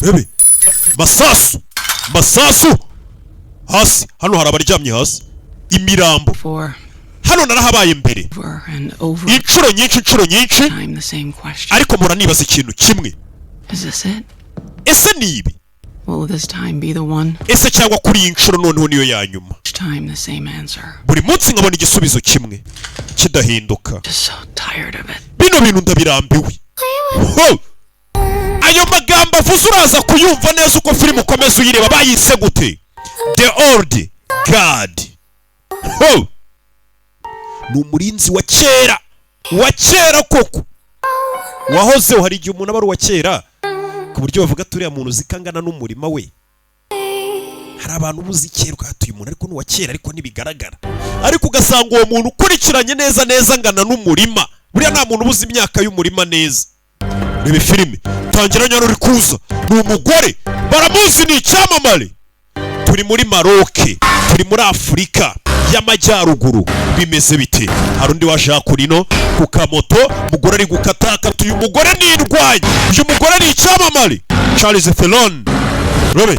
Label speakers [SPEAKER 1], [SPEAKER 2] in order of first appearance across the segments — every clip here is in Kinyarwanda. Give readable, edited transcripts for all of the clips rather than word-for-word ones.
[SPEAKER 1] Rebe masasu, masasu hasi. Hano hari abaryamye hasi, imirambo.
[SPEAKER 2] For
[SPEAKER 1] Hano narahabaye mbere.
[SPEAKER 2] over and over
[SPEAKER 1] Inshuro nyinshi, inshuro nyinshi.
[SPEAKER 2] time the same question.
[SPEAKER 1] Ariko mpora nibaza ikintu kimwe.
[SPEAKER 2] Is this it?
[SPEAKER 1] Ese ni ibi?
[SPEAKER 2] Will this time be the one?
[SPEAKER 1] Ese cyangwa kuri iyi nshuro noneho niyo ya nyuma?
[SPEAKER 2] Each time the same answer.
[SPEAKER 1] Buri munsi nkabona igisubizo kimwe kidahinduka.
[SPEAKER 2] Just so tired of it.
[SPEAKER 1] Bino bintu ndabirambiwe. Ho! Ayo magambo avuze uraza kuyumva neza uko filime ukomeza uyireba. Bayise gute? The Old Guard. Ho! Ni umurinzi wa kera, wa kera koko wahozeho. Hari igihe umuntu aba ari uwa kera ku buryo bavuga turiya muntu uzi ko angana n'umurima we. Hari abantu ubuzi kera ukahatuye umuntu, ariko ni uwa kera, ariko ntibigaragara, ariko ugasanga uwo muntu ukurikiranye neza neza angana n'umurima. Buriya nta muntu ubuze imyaka y'umurima neza. Reba filime tangira. Nyana uri kuza ni umugore, baramuzi, ni icyamamare. Turi muri Maroke, turi muri Afurika y'Amajyaruguru. Bimeze bite? Hari undi waje hakurino ku kamoto, umugore ari gukatakata. Uyu mugore ni indwanyi, uyu mugore ni icyamamare, Charles Theron. Robe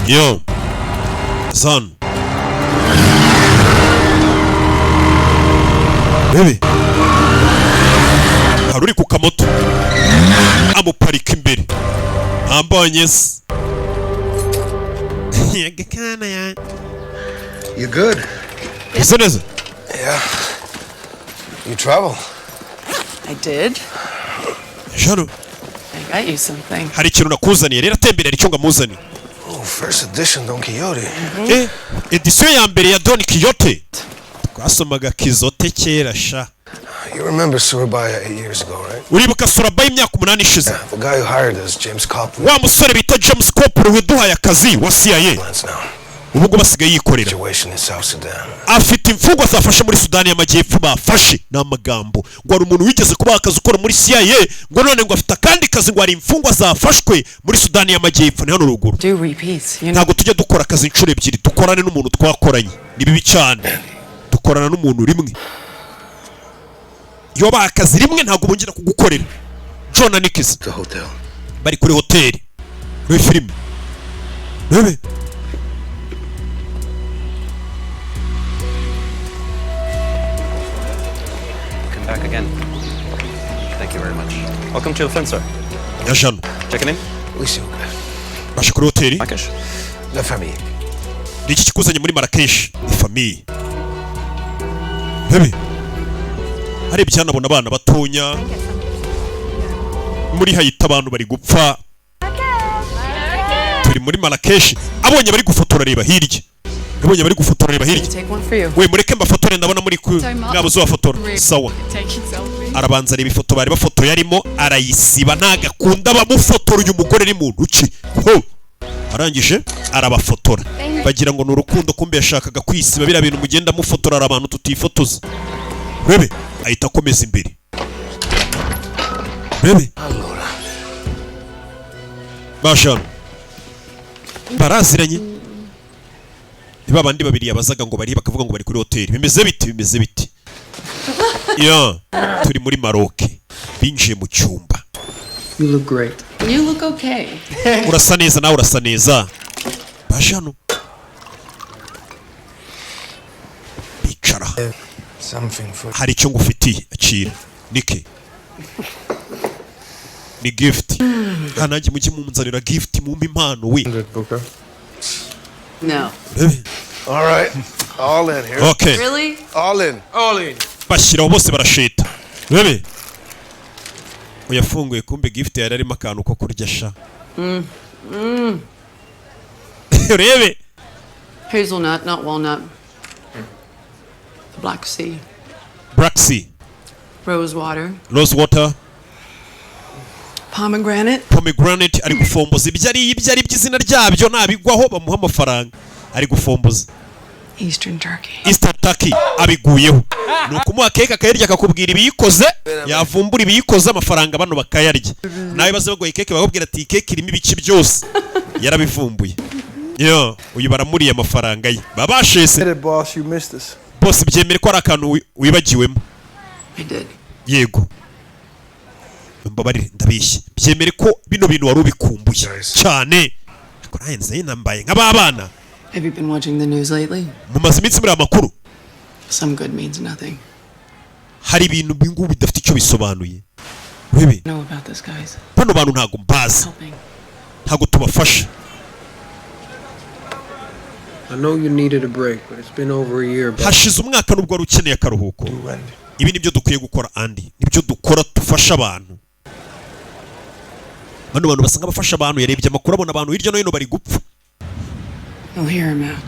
[SPEAKER 1] yo zan bebe. Hari uri ku kamoto amuparika imbere, ambonye se agakana ya.
[SPEAKER 3] You good?
[SPEAKER 1] Ese neza?
[SPEAKER 3] Yeah. You travel?
[SPEAKER 2] I did.
[SPEAKER 1] Jano.
[SPEAKER 2] I got you something.
[SPEAKER 1] Hari ikintu nakuzaniye rero. Atemberera icyo ngo amuzaniye.
[SPEAKER 3] Oh, first edition Don Quixote.
[SPEAKER 1] Eh, edisiyo ya mbere ya Don Quixote. Twasomaga Kizote kera sha.
[SPEAKER 3] You remember Surabaya 8 years ago, right?
[SPEAKER 1] Uribuka Surabaya imyaka 8 ishize?
[SPEAKER 3] The guy who hired us, James Copeland.
[SPEAKER 1] Wa musore bita James Copeland waduhaye akazi wa CIA.
[SPEAKER 3] Now.
[SPEAKER 1] Ubu ngubu basigaye yikorera.
[SPEAKER 3] Situation in South Sudan.
[SPEAKER 1] Afite imfungwa zafashe muri Sudani y'Amajyepfo. Bafashe ni amagambo ngo hari umuntu wigeze kubaha akazi ukora muri CIA, ngo none ngo afite akandi kazi, ngo hari imfungwa zafashwe muri Sudani y'Amajyepfo, ni hano ruguru.
[SPEAKER 2] Do repeats, you know.
[SPEAKER 1] Ntabwo tujya dukora akazi inshuro ebyiri dukorane n'umuntu twakoranye, ni bibi cyane. Dukorana n'umuntu rimwe, iyo wabaha akazi rimwe ntabwo bongera kugukorera. John na Nikis
[SPEAKER 3] The hotel.
[SPEAKER 1] bari kuri hoteli muri filime. Rebe.
[SPEAKER 4] Come back again. Thank you very much. Welcome to the sir.
[SPEAKER 1] Ya jano.
[SPEAKER 4] Checking in?
[SPEAKER 3] Oui, s'il vous plaît.
[SPEAKER 1] Baje kuri hoteli.
[SPEAKER 4] Marrakesh.
[SPEAKER 3] La famille.
[SPEAKER 1] Ni iki kikuzanye muri Marakeshi? Ni famille. Rebe, harebye hano abona abana batonya. Muri Hayiti abantu bari gupfa. Turi muri Marakeshi. Abonye bari gufotora, reba hirya. Abonye bari gufotora, reba hirya.
[SPEAKER 2] Take one for you.
[SPEAKER 1] We, mureke mbafotore, ndabona muri ku mwabuze wafotora. Sawa.
[SPEAKER 2] Taking selfie.
[SPEAKER 1] Arabanza areba ifoto bari bafotoye arimo, arayisiba, ntago akunda abamufotora. Uyu mugore ni muntu ki? Ho! Arangije arabafotora, bagira ngo ni urukundo, kumbe yashakaga kwisiba. Biriya bintu mugenda mufotora, hari abantu tutifotoza. Rebe, ahita akomeza imbere. Rebe bashanu baraziranye, ni ba bandi babiri yabazaga ngo bari, bakavuga ngo bari kuri hoteli. Bimeze biti? Bimeze biti? Ya, turi muri Maroke. Binjiye mu cyumba.
[SPEAKER 5] You look great.
[SPEAKER 2] You look okay.
[SPEAKER 1] Urasa neza, nawe urasa neza. Baje hano bicara.
[SPEAKER 3] Something for
[SPEAKER 1] Hari icyo ngufitiye, akira nike, ni gift. Nta nanjye mujye munzanira gift, mumpe impano we.
[SPEAKER 5] Booker.
[SPEAKER 2] No.
[SPEAKER 1] Rebe.
[SPEAKER 3] All right. All in here.
[SPEAKER 1] Okay.
[SPEAKER 2] Really?
[SPEAKER 3] All in. All in.
[SPEAKER 1] Bashyiraho bose barasheta. Rebe, uyafunguye, kumbe gift yari arimo akantu ko kurya sha. Urebe.
[SPEAKER 2] Hazelnut, not walnut. The Black Sea.
[SPEAKER 1] Black Sea.
[SPEAKER 2] Rose water.
[SPEAKER 1] Rose water.
[SPEAKER 2] Pomegranate.
[SPEAKER 1] Pomegranate. Ari gufomboza ibyo ari ibyo ari by'izina ryabyo, nabigwaho bamuha amafaranga. Ari gufomboza.
[SPEAKER 2] Eastern Turkey.
[SPEAKER 1] Eastern Turkey. Abiguyeho ni ukumuha keke akayirya, akakubwira ibiyikoze. Yavumbura ibiyikoze, amafaranga bano bakayarya. Nawe baze baguha keke, bakakubwira ati iyi keke irimo ibiki byose, yarabivumbuye. Yo, uyu baramuriye amafaranga ye, baba bashese.
[SPEAKER 5] Hit it, boss. You missed us.
[SPEAKER 1] Bose byemere ko ari akantu wibagiwemo.
[SPEAKER 2] I did.
[SPEAKER 1] Yego. Mbabarire, ndabeshye. Byemere ko bino bintu wari ubikumbuye cyane, ariko nanjye nzi nambaye nk'ababana.
[SPEAKER 2] Have you been watching the news lately?
[SPEAKER 1] Mumaze iminsi muri aya makuru?
[SPEAKER 2] Some good means nothing.
[SPEAKER 1] Hari ibintu bingubu bidafite icyo bisobanuye, urebe.
[SPEAKER 2] Know about this, guys.
[SPEAKER 1] Bano bantu ntabwo mbazi.
[SPEAKER 2] Helping.
[SPEAKER 1] Ntabwo tubafasha.
[SPEAKER 5] I know you needed a break, but it's been over a year. But
[SPEAKER 1] Hashize umwaka nubwo wari ukeneye akaruhuko. Ibi nibyo dukwiye gukora, Andi, nibyo dukora, dufasha abantu. Bano bantu basa nk'abafasha abantu. Yarebye amakuru, abona abantu hirya no hino bari gupfa.
[SPEAKER 2] You'll hear him out.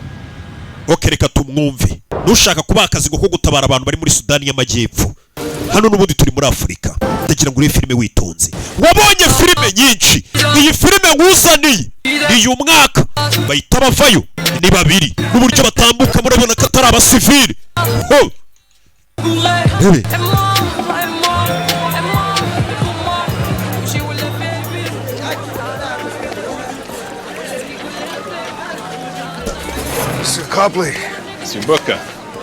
[SPEAKER 1] Ok, reka tumwumve. Nushaka kubaha akazi ko gutabara abantu bari muri Sudani y'Amajyepfo. Hano n'ubundi turi muri Afurika. Ndagira ngo urebe filime witonze. Wabonye filime nyinshi, iyi filime nkuzaniye ni uyu mwaka. Bahita bavayo, ni babiri, n'uburyo batambuka murabona ko atari abasivili. Ho! Rebe.
[SPEAKER 3] Mr. Copley.
[SPEAKER 6] Mr. Booker,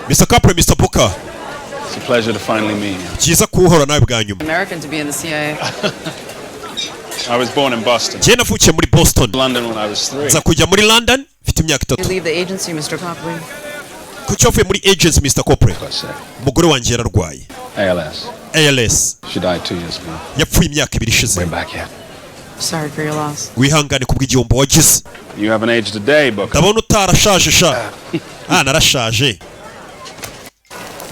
[SPEAKER 1] Mr. Copley, Mr. Booker.
[SPEAKER 6] It's a pleasure to finally meet you.
[SPEAKER 1] Byiza kuwuhora nawe bwa nyuma.
[SPEAKER 2] American to be in the CIA.
[SPEAKER 6] I was born in Boston.
[SPEAKER 1] Njye navukiye muri Boston.
[SPEAKER 6] London when I was 3.
[SPEAKER 1] Nza kujya muri London mfite imyaka 3.
[SPEAKER 2] You leave the agency, Mr. Copley.
[SPEAKER 1] Kuki wavuye muri agency, Mr. Copley? Umugore wanjye yararwaye.
[SPEAKER 6] ALS.
[SPEAKER 1] ALS.
[SPEAKER 6] She died 2 years ago.
[SPEAKER 1] Yapfuye imyaka 2 ishize.
[SPEAKER 6] We're back yet.
[SPEAKER 2] Sorry for your loss.
[SPEAKER 1] Wihangane kubw'igihombo wagize.
[SPEAKER 6] You haven't aged a day, Booker.
[SPEAKER 1] Ndabona utarashaje sha. Ah, narashaje,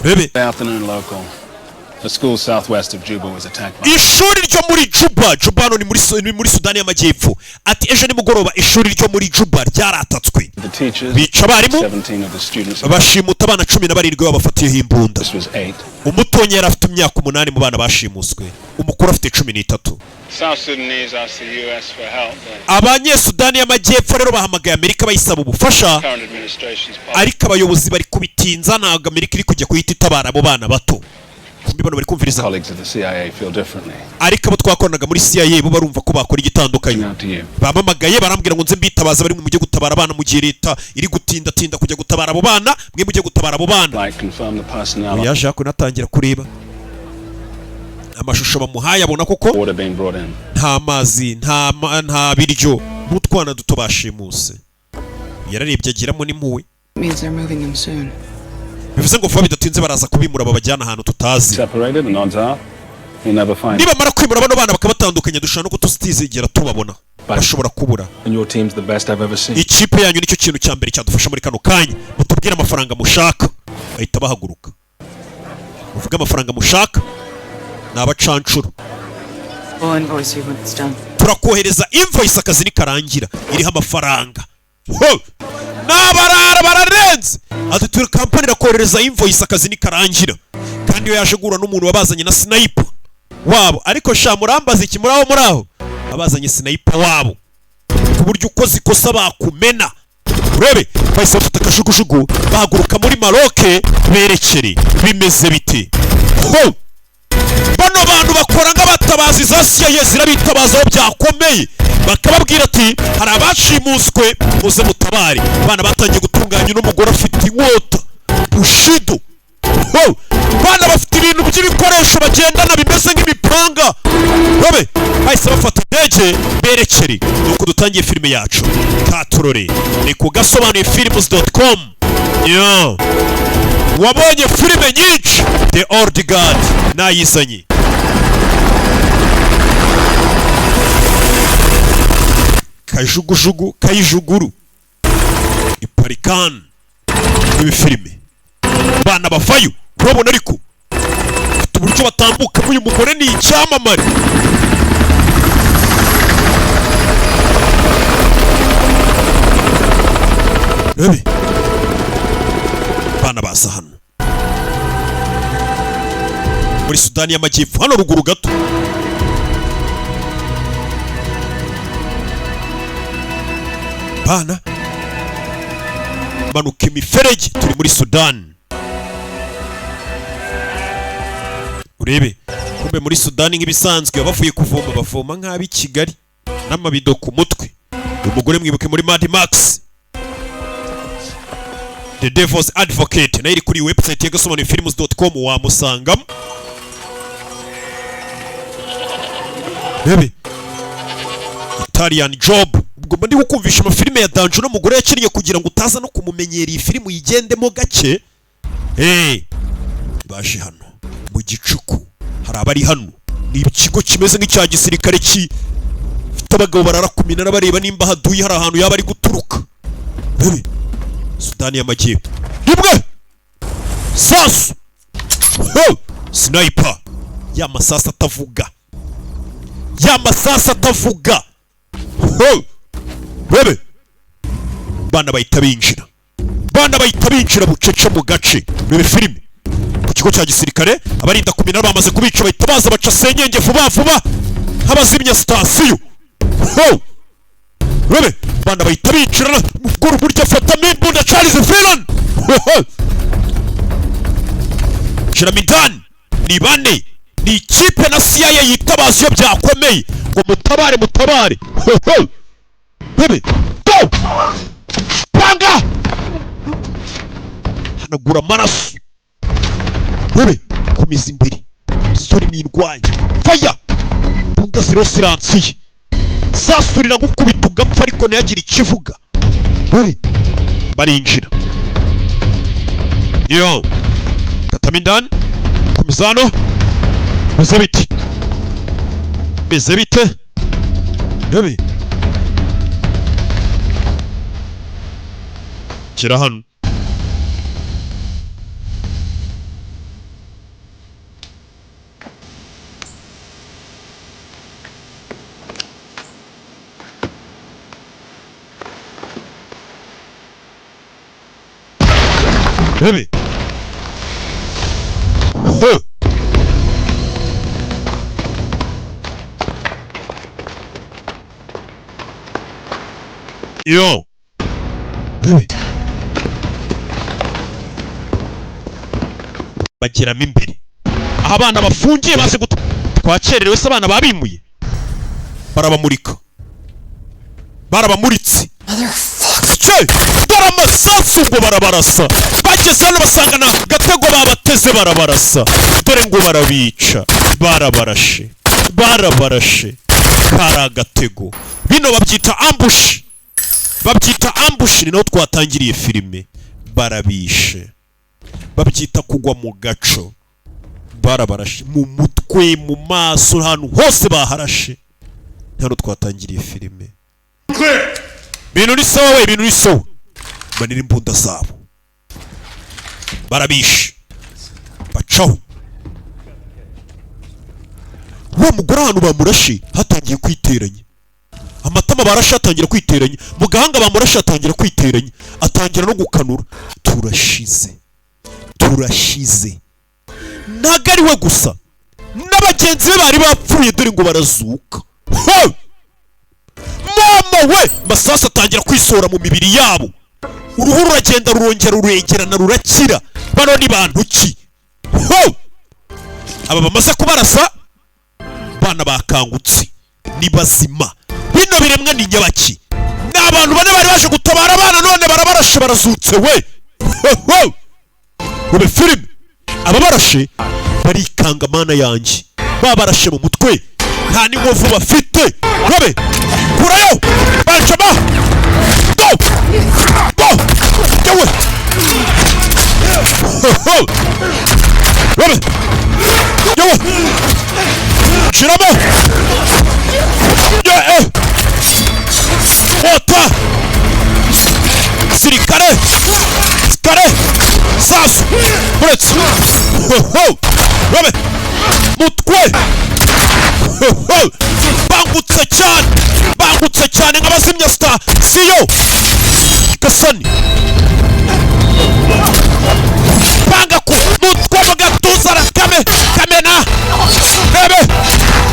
[SPEAKER 1] rebe.
[SPEAKER 6] Good afternoon, local. A school southwest of Juba was attacked by
[SPEAKER 1] Ishuri ryo muri Juba. Juba hano ni muri Sudani y'Amajyepfo. Ati ejo nimugoroba ishuri ryo muri Juba ryaratatswe,
[SPEAKER 6] the teachers.
[SPEAKER 1] bica abarimu,
[SPEAKER 6] 17 of the students.
[SPEAKER 1] bashimuta abana 17 babafatiyeho imbunda.
[SPEAKER 6] This was 8.
[SPEAKER 1] Umutonya yari afite imyaka 8 mu bana bashimuswe, umukuru afite 13.
[SPEAKER 6] South Sudanese asked the U.S. for help. The
[SPEAKER 1] Abanyesudani y'Amajyepfo rero bahamagaye Amerika bayisaba ubufasha,
[SPEAKER 6] current administration's policy.
[SPEAKER 1] ariko abayobozi bari kubitinza. Ntabwo Amerika iri kujya kuhita itabara abo bana bato. Kumbi bano bari kumviriza.
[SPEAKER 6] Colleagues of the CIA feel differently.
[SPEAKER 1] Ariko abo twakoranaga muri CIA bo barumva ko bakora igitandukanye.
[SPEAKER 6] Out to you.
[SPEAKER 1] Bamamagaye barambwira ngo nze mbitabaza, bari mujye gutabara abana mu gihe leta iri gutindatinda kujya gutabara abo bana. Mwe mujye gutabara abo bana.
[SPEAKER 6] Like confirm the personnel.
[SPEAKER 1] Yaje hakuno, atangira kureba amashusho bamuhaye, abona koko
[SPEAKER 6] Water being brought in.
[SPEAKER 1] nta mazi, nta biryo, n'utwana duto bashimuse. Yararebye agiramo n'impuhwe.
[SPEAKER 2] Means they're moving them soon.
[SPEAKER 1] Bivuze ngo vuba bidatinze baraza kubimura, babajyana ahantu tutazi.
[SPEAKER 6] Separated, and odds are we'll never find
[SPEAKER 1] Nibamara kwimura bano bana bakabatandukanya, dushobora no kutuzigera tubabona, bashobora kubura.
[SPEAKER 3] And your team's the best I've ever seen.
[SPEAKER 1] Ikipe yanyu nicyo kintu cya mbere cyadufasha muri kano kanya. Mutubwire amafaranga mushaka. Bahita bahaguruka, muvuge amafaranga mushaka. Ni abacancuro.
[SPEAKER 2] We'll invoice you when it's done.
[SPEAKER 1] Turakohereza invoice akazi nikarangira, iriho amafaranga. Ho! N'abarara bararenze. Ati turi kampani irakohereza invoice akazi nikarangira. Kandi iyo yaje guhura n'umuntu wabazanye na sniper wabo, ariko sha murambaza iki? Muri aho, muri aho abazanye sniper wabo, ku buryo ukoze ikosa bakumena. Urebe, bahise bafata akajugujugu bahaguruka muri Maroke berekere. Bimeze bite? Ho! Bano bantu bakora nk'abatabazi za CIA, zirabitabaza aho byakomeye, bakababwira ati hari abashimuswe, muze mutabare. Abana batangiye gutunganya uno mugore afite inkota bushido. Ho! Bana bafite ibintu by'ibikoresho bagendana bimeze nk'imipanga. Babe bahise bafata indege berekere. Nuko dutangiye filime yacu, katurore ni ku gasobanuye films.com. Yeah. Wabonye filime nyinshi, The Old Guard nayizanye. Kajugujugu kayijuguru iparikani ibi filime, bana bavayo urabona, ariko ufite uburyo batambukamo. Uyu mugore ni icyamamare. Rebe, bana baza hano muri Sudani y'Amajyepfo, hano ruguru gato. Bana manuka imiferege, turi muri Sudani. Urebe kumbe muri Sudani nk'ibisanzwe bavuye kuvoma, bavoma nk'ab'i Kigali n'amabido ku mutwe. Uyu mugore mwibuke muri Mad Max The Devil's Advocate, nayo iri kuri website ya gasobanuyefilms.com, wamusangamo. Rebe Italian Job. Ubwo mba ndi kukumvisha amafilime ya danger uno mugore yakinnye kugira ngo utaza no kumumenyera, iyi filime uyigendemo gake. Hey, baje hano mu gicuku, hari abari hano. Ni ikigo kimeze nk'icya gisirikare gifite abagabo barara ku minara bareba nimba haduye hari ahantu yaba ari guturuka. Rebe Sudani y'Amajyepfo. Rimwe sasu. Ho! Sniper, ya masasu atavuga, ya masasu atavuga. Ho! Rebe bana bahita binjira, bana bahita binjira bucece mu gace. Rebe filime ku kigo cya gisirikare, abarinda ku minara bamaze kubica, bahita baza baca senyenge vuba vuba nk'abazimya sitasiyo. Ho! Rebe bana bahita binjira ubwo buryo afatamo imbunda Charles Theron. Ho, ho! Shiramidani ni bane, ni ikipe na CIA yitabaza iyo byakomeye ngo mutabare, mutabare. Ho, ho! Rebe go panga hanagura amaraso. Rebe komeza imbere, sore ni indwanyi. Faya imbunda zero silencieux, sasurira gukubita ugapfa ariko ntiyagire ikivuga. Rebe barinjira yo katamo indani, komeza hano. Beze biti, beze bite? Rebe kira hano. Rebe. Huh. Yo. Rebe. Bageramo imbere aho abana bafungiye, baze guta twakererewe se, abana babimuye, barabamurika, barabamuritse. Che! Dore amasasu ngo barabarasa. Bageze hano basanga na gatego babateze, barabarasa. Dore ngo barabica, barabarashe, barabarashe, kari agatego. Bino babyita ambush, babyita ambush. Ni naho twatangiriye filime. Barabishe, babyita kugwa mu gaco. Barabarashe mu mutwe, mu maso, ahantu hose baharashe. Hano twatangiriye filime. Ibintu ni sawa we, ibintu ni sawa. Manira imbunda zabo, barabishe, bacaho. Wa mugore ahantu bamurashe hatangiye kwiteranya amatama, barashe atangira kwiteranya mu gahanga, bamurashe atangira kwiteranya, atangira no gukanura. Turashize, turashize. Ntabwo ari we gusa, n'abagenzi be bari bapfuye dore ngo barazuka. Ho! Mama we, masasu atangira kwisohora mu mibiri yabo, uruhu ruragenda rurongera ruregerana rurakira. Bano ni bantu ki? Ho! Aba bamaze kubarasa, bana bakangutse, ni bazima. Bino biremwa ni nyabaki? Ni abantu bane bari baje gutabara abana, none barabarashe, barazutse we. Ho, ho! Ube filime, ababarashe barikanga, mana yanjye, babarashe mu mutwe, nta n'inkovu bafite. Robe kurayo banjama, go go yewe. Ho, ho! Robe yewe, shiramo ye ota sirikare sikare sasu uretse. Ho, ho! Robe mutwe. Ho, ho! Bangutse cyane, bangutse cyane nk'abazimya sitasiyo gasani. Banga ku mutwe mu gatuza, arakame kamena. Rebe.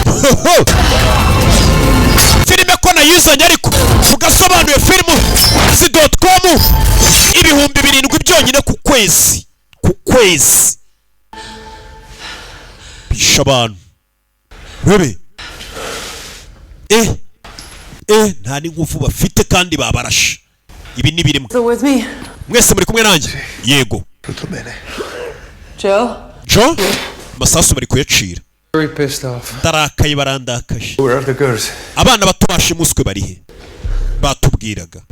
[SPEAKER 1] Ho, ho! Filime ko nayizanye ariko ugasobanuye films.com, 7000 byonyine ku kwezi, ku kwezi. Bisha abantu. Rebe nta n'ingufu bafite kandi babarashe. Ibi ni birimo.
[SPEAKER 2] Still with me?
[SPEAKER 1] Mwese muri kumwe nanjye? Yego.
[SPEAKER 5] Tutto bene.
[SPEAKER 2] Joe?
[SPEAKER 1] Joe, amasasu bari kuyacira.
[SPEAKER 5] Very pissed off.
[SPEAKER 1] Ndarakaye, barandakaje.
[SPEAKER 3] Where are the girls?
[SPEAKER 1] Abana bato bashimuswe bari he? Batubwiraga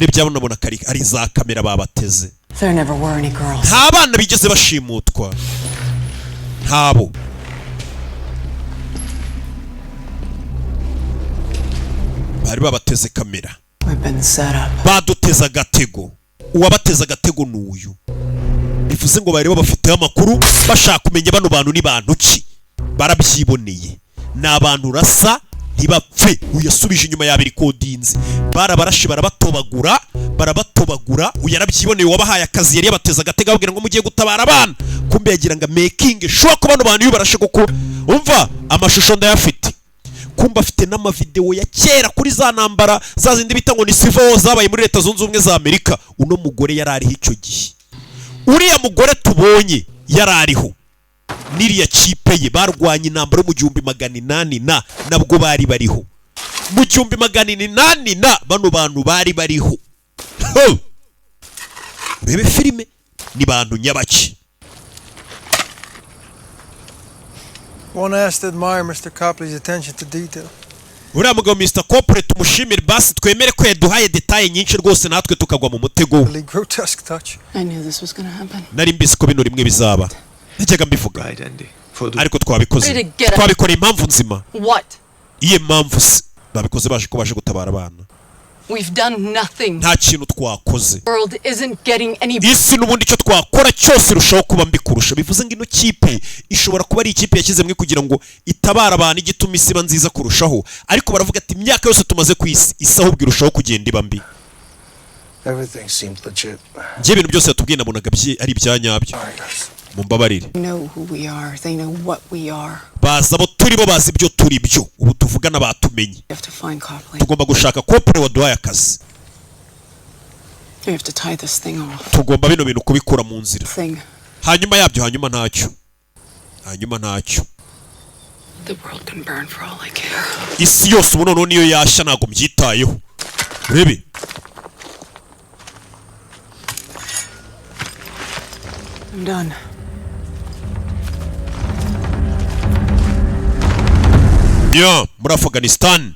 [SPEAKER 1] rebye, nabona kari ari za kamera babateze.
[SPEAKER 2] There never were any girls.
[SPEAKER 1] Nta bana bigeze bashimutwa, ntabo. Bari babateze kamera.
[SPEAKER 2] We've been set up.
[SPEAKER 1] Baduteze agatego. Uwabateze agatego ni uyu. Bivuze ngo bari babafiteho amakuru, bashaka kumenya bano bantu ni bantu ki. Barabyiboneye, ni abantu rasa ntibapfe. Uyasubije inyuma yabirikodinze, barabarashe, barabatobagura, barabatobagura. Uyu yarabyiboneye. Wabahaye akazi yari yabateze agatego, ababwira ngo mugiye gutabara abana, kumbe yagira ngo making sure ko bano bantu iyo barashe, kuko umva amashusho ndayafite. Kumba afite n'amavideo ya kera kuri za ntambara za zindi bita ngo ni civil war zabaye muri Leta Zunze Ubumwe za Amerika. Uno mugore yari ariho icyo gihe. Uriya mugore tubonye yari ariho n'iriya kipe ye, barwanye intambara yo mu 1800 na nabwo bari bariho mu 1800 na bano bantu bari bariho. Ho! Urebe filime, ni bantu nyabaki.
[SPEAKER 5] One has to admire Mr. Copley's attention to detail.
[SPEAKER 1] Uriya mugabo Mr. Copley tumushimire, basi twemere ko yaduhaye détails nyinshi rwose, natwe tukagwa mu mutego we.
[SPEAKER 5] Really grotesque touch.
[SPEAKER 2] I knew this was gonna happen.
[SPEAKER 1] Nari mbizi ko bino rimwe bizaba, najyaga mbivuga.
[SPEAKER 3] Right, Andy. For the
[SPEAKER 1] Ariko twabikoze.
[SPEAKER 2] Ready to get up.
[SPEAKER 1] Twabikoreye impamvu nzima.
[SPEAKER 2] What?
[SPEAKER 1] Iye mpamvu se? Babikoze baje ko baje gutabara abana.
[SPEAKER 2] We've done nothing.
[SPEAKER 1] Nta kintu twakoze.
[SPEAKER 2] The world isn't getting any
[SPEAKER 1] Isi n'ubundi icyo twakora cyose irushaho kuba mbi kurusha. Bivuze ngo ino kipe ishobora kuba ari ikipe yashyizemwe kugira ngo itabare abantu, igituma isi iba nziza kurushaho, ariko baravuga ati imyaka yose tumaze ku isi, isi ahubwo irushaho kugenda iba mbi.
[SPEAKER 3] Everything seems legit.
[SPEAKER 1] Njye ibintu byose yatubwiye nabonaga ari ibya nyabyo.
[SPEAKER 3] Sorry, guys.
[SPEAKER 1] Mumbabarire.
[SPEAKER 2] Know who we are. They know what we are.
[SPEAKER 1] Bazi abo turi bo, bazi ibyo turi byo. Ubu tuvugana batumenye.
[SPEAKER 2] We have to find Copley.
[SPEAKER 1] Tugomba gushaka Copley waduhaye akazi.
[SPEAKER 2] We have to tie this thing off.
[SPEAKER 1] Tugomba bino bintu kubikura mu nzira.
[SPEAKER 2] Thing.
[SPEAKER 1] Hanyuma yabyo, hanyuma ntacyo, hanyuma ntacyo.
[SPEAKER 2] The world can burn for all I care.
[SPEAKER 1] Isi yose ubu noneho niyo yashya, ntabwo mbyitayeho. Urebe.
[SPEAKER 2] I'm done.
[SPEAKER 1] Ya muri Afghanistan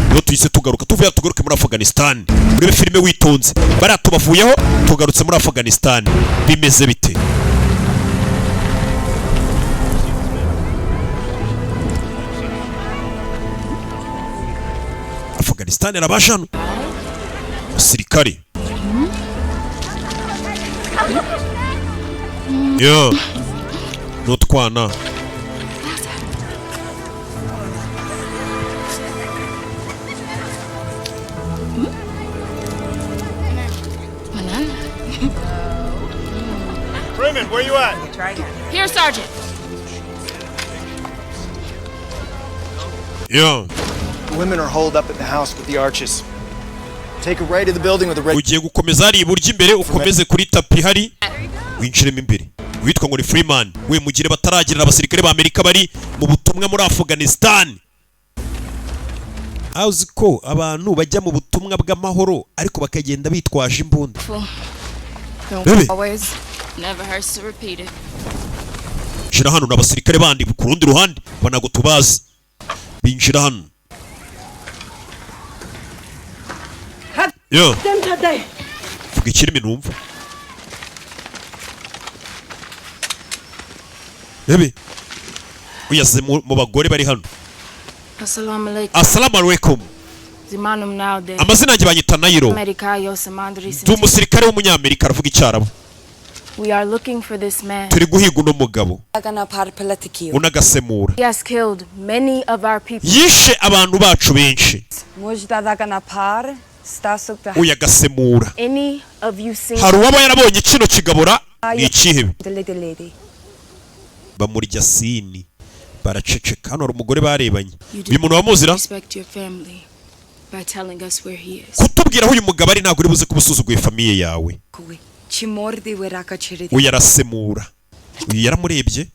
[SPEAKER 1] niho tuhise tugaruka, tuvuye tugaruke muri Afghanistan. Urebe filime witonze. Bariya tubavuyeho, tugarutse muri Afghanistan. Bimeze bite? Afghanistan arabaje hano, abasirikare ya n'utwana.
[SPEAKER 7] Banana.
[SPEAKER 3] Freeman, where you at?
[SPEAKER 7] Here, Sergeant.
[SPEAKER 1] Ya.
[SPEAKER 8] Women are holed up at the house with the arches. Take a right to the building with the red.
[SPEAKER 1] Ugiye gukomeza hari iburyo imbere, ukomeze kuri tapi hari, winjiremo imbere. Witwa ngo ni Freeman we, mugire bataragirira abasirikare ba Amerika bari mu butumwa muri Afghanistan. Aho uzi ko abantu bajya mu butumwa bw'amahoro ariko bakagenda bitwaje imbunda.
[SPEAKER 7] Don't
[SPEAKER 1] Baby.
[SPEAKER 7] always. Never hurts to repeat it.
[SPEAKER 1] Binjira hano n'abasirikare bandi ku rundi ruhande, aba ntabwo tubazi. Binjira hano yo, vuga ikirimi numva. Bebe uyaze mu bagore bari hano.
[SPEAKER 7] Assalamu alaikum.
[SPEAKER 1] Assalamu alaikum.
[SPEAKER 7] Zimanum now de.
[SPEAKER 1] Amazina yanjye banyita Nayiro.
[SPEAKER 7] Amerikayo Samandri.
[SPEAKER 1] Ndi umusirikare w'umunyamerika. Aravuga icyarabu.
[SPEAKER 7] We are looking for this man.
[SPEAKER 1] Turi guhiga uno mugabo unagasemura.
[SPEAKER 7] He has killed many of our people.
[SPEAKER 1] Yishe abantu bacu benshi. Uyagasemura.
[SPEAKER 7] Any of you seen
[SPEAKER 1] Hari uwaba yarabonye kino kigabura? Ni ikihebe. Bamurya sini, baraceceka. Hano hari umugore barebanye.
[SPEAKER 7] You
[SPEAKER 1] Uyu muntu wamuzira.
[SPEAKER 7] respect your family by telling us where he is.
[SPEAKER 1] Kutubwira aho uyu mugabo ari ntabwo uri buze kuba usuzuguye famille yawe. Uyu arasemura, uyu yaramurebye,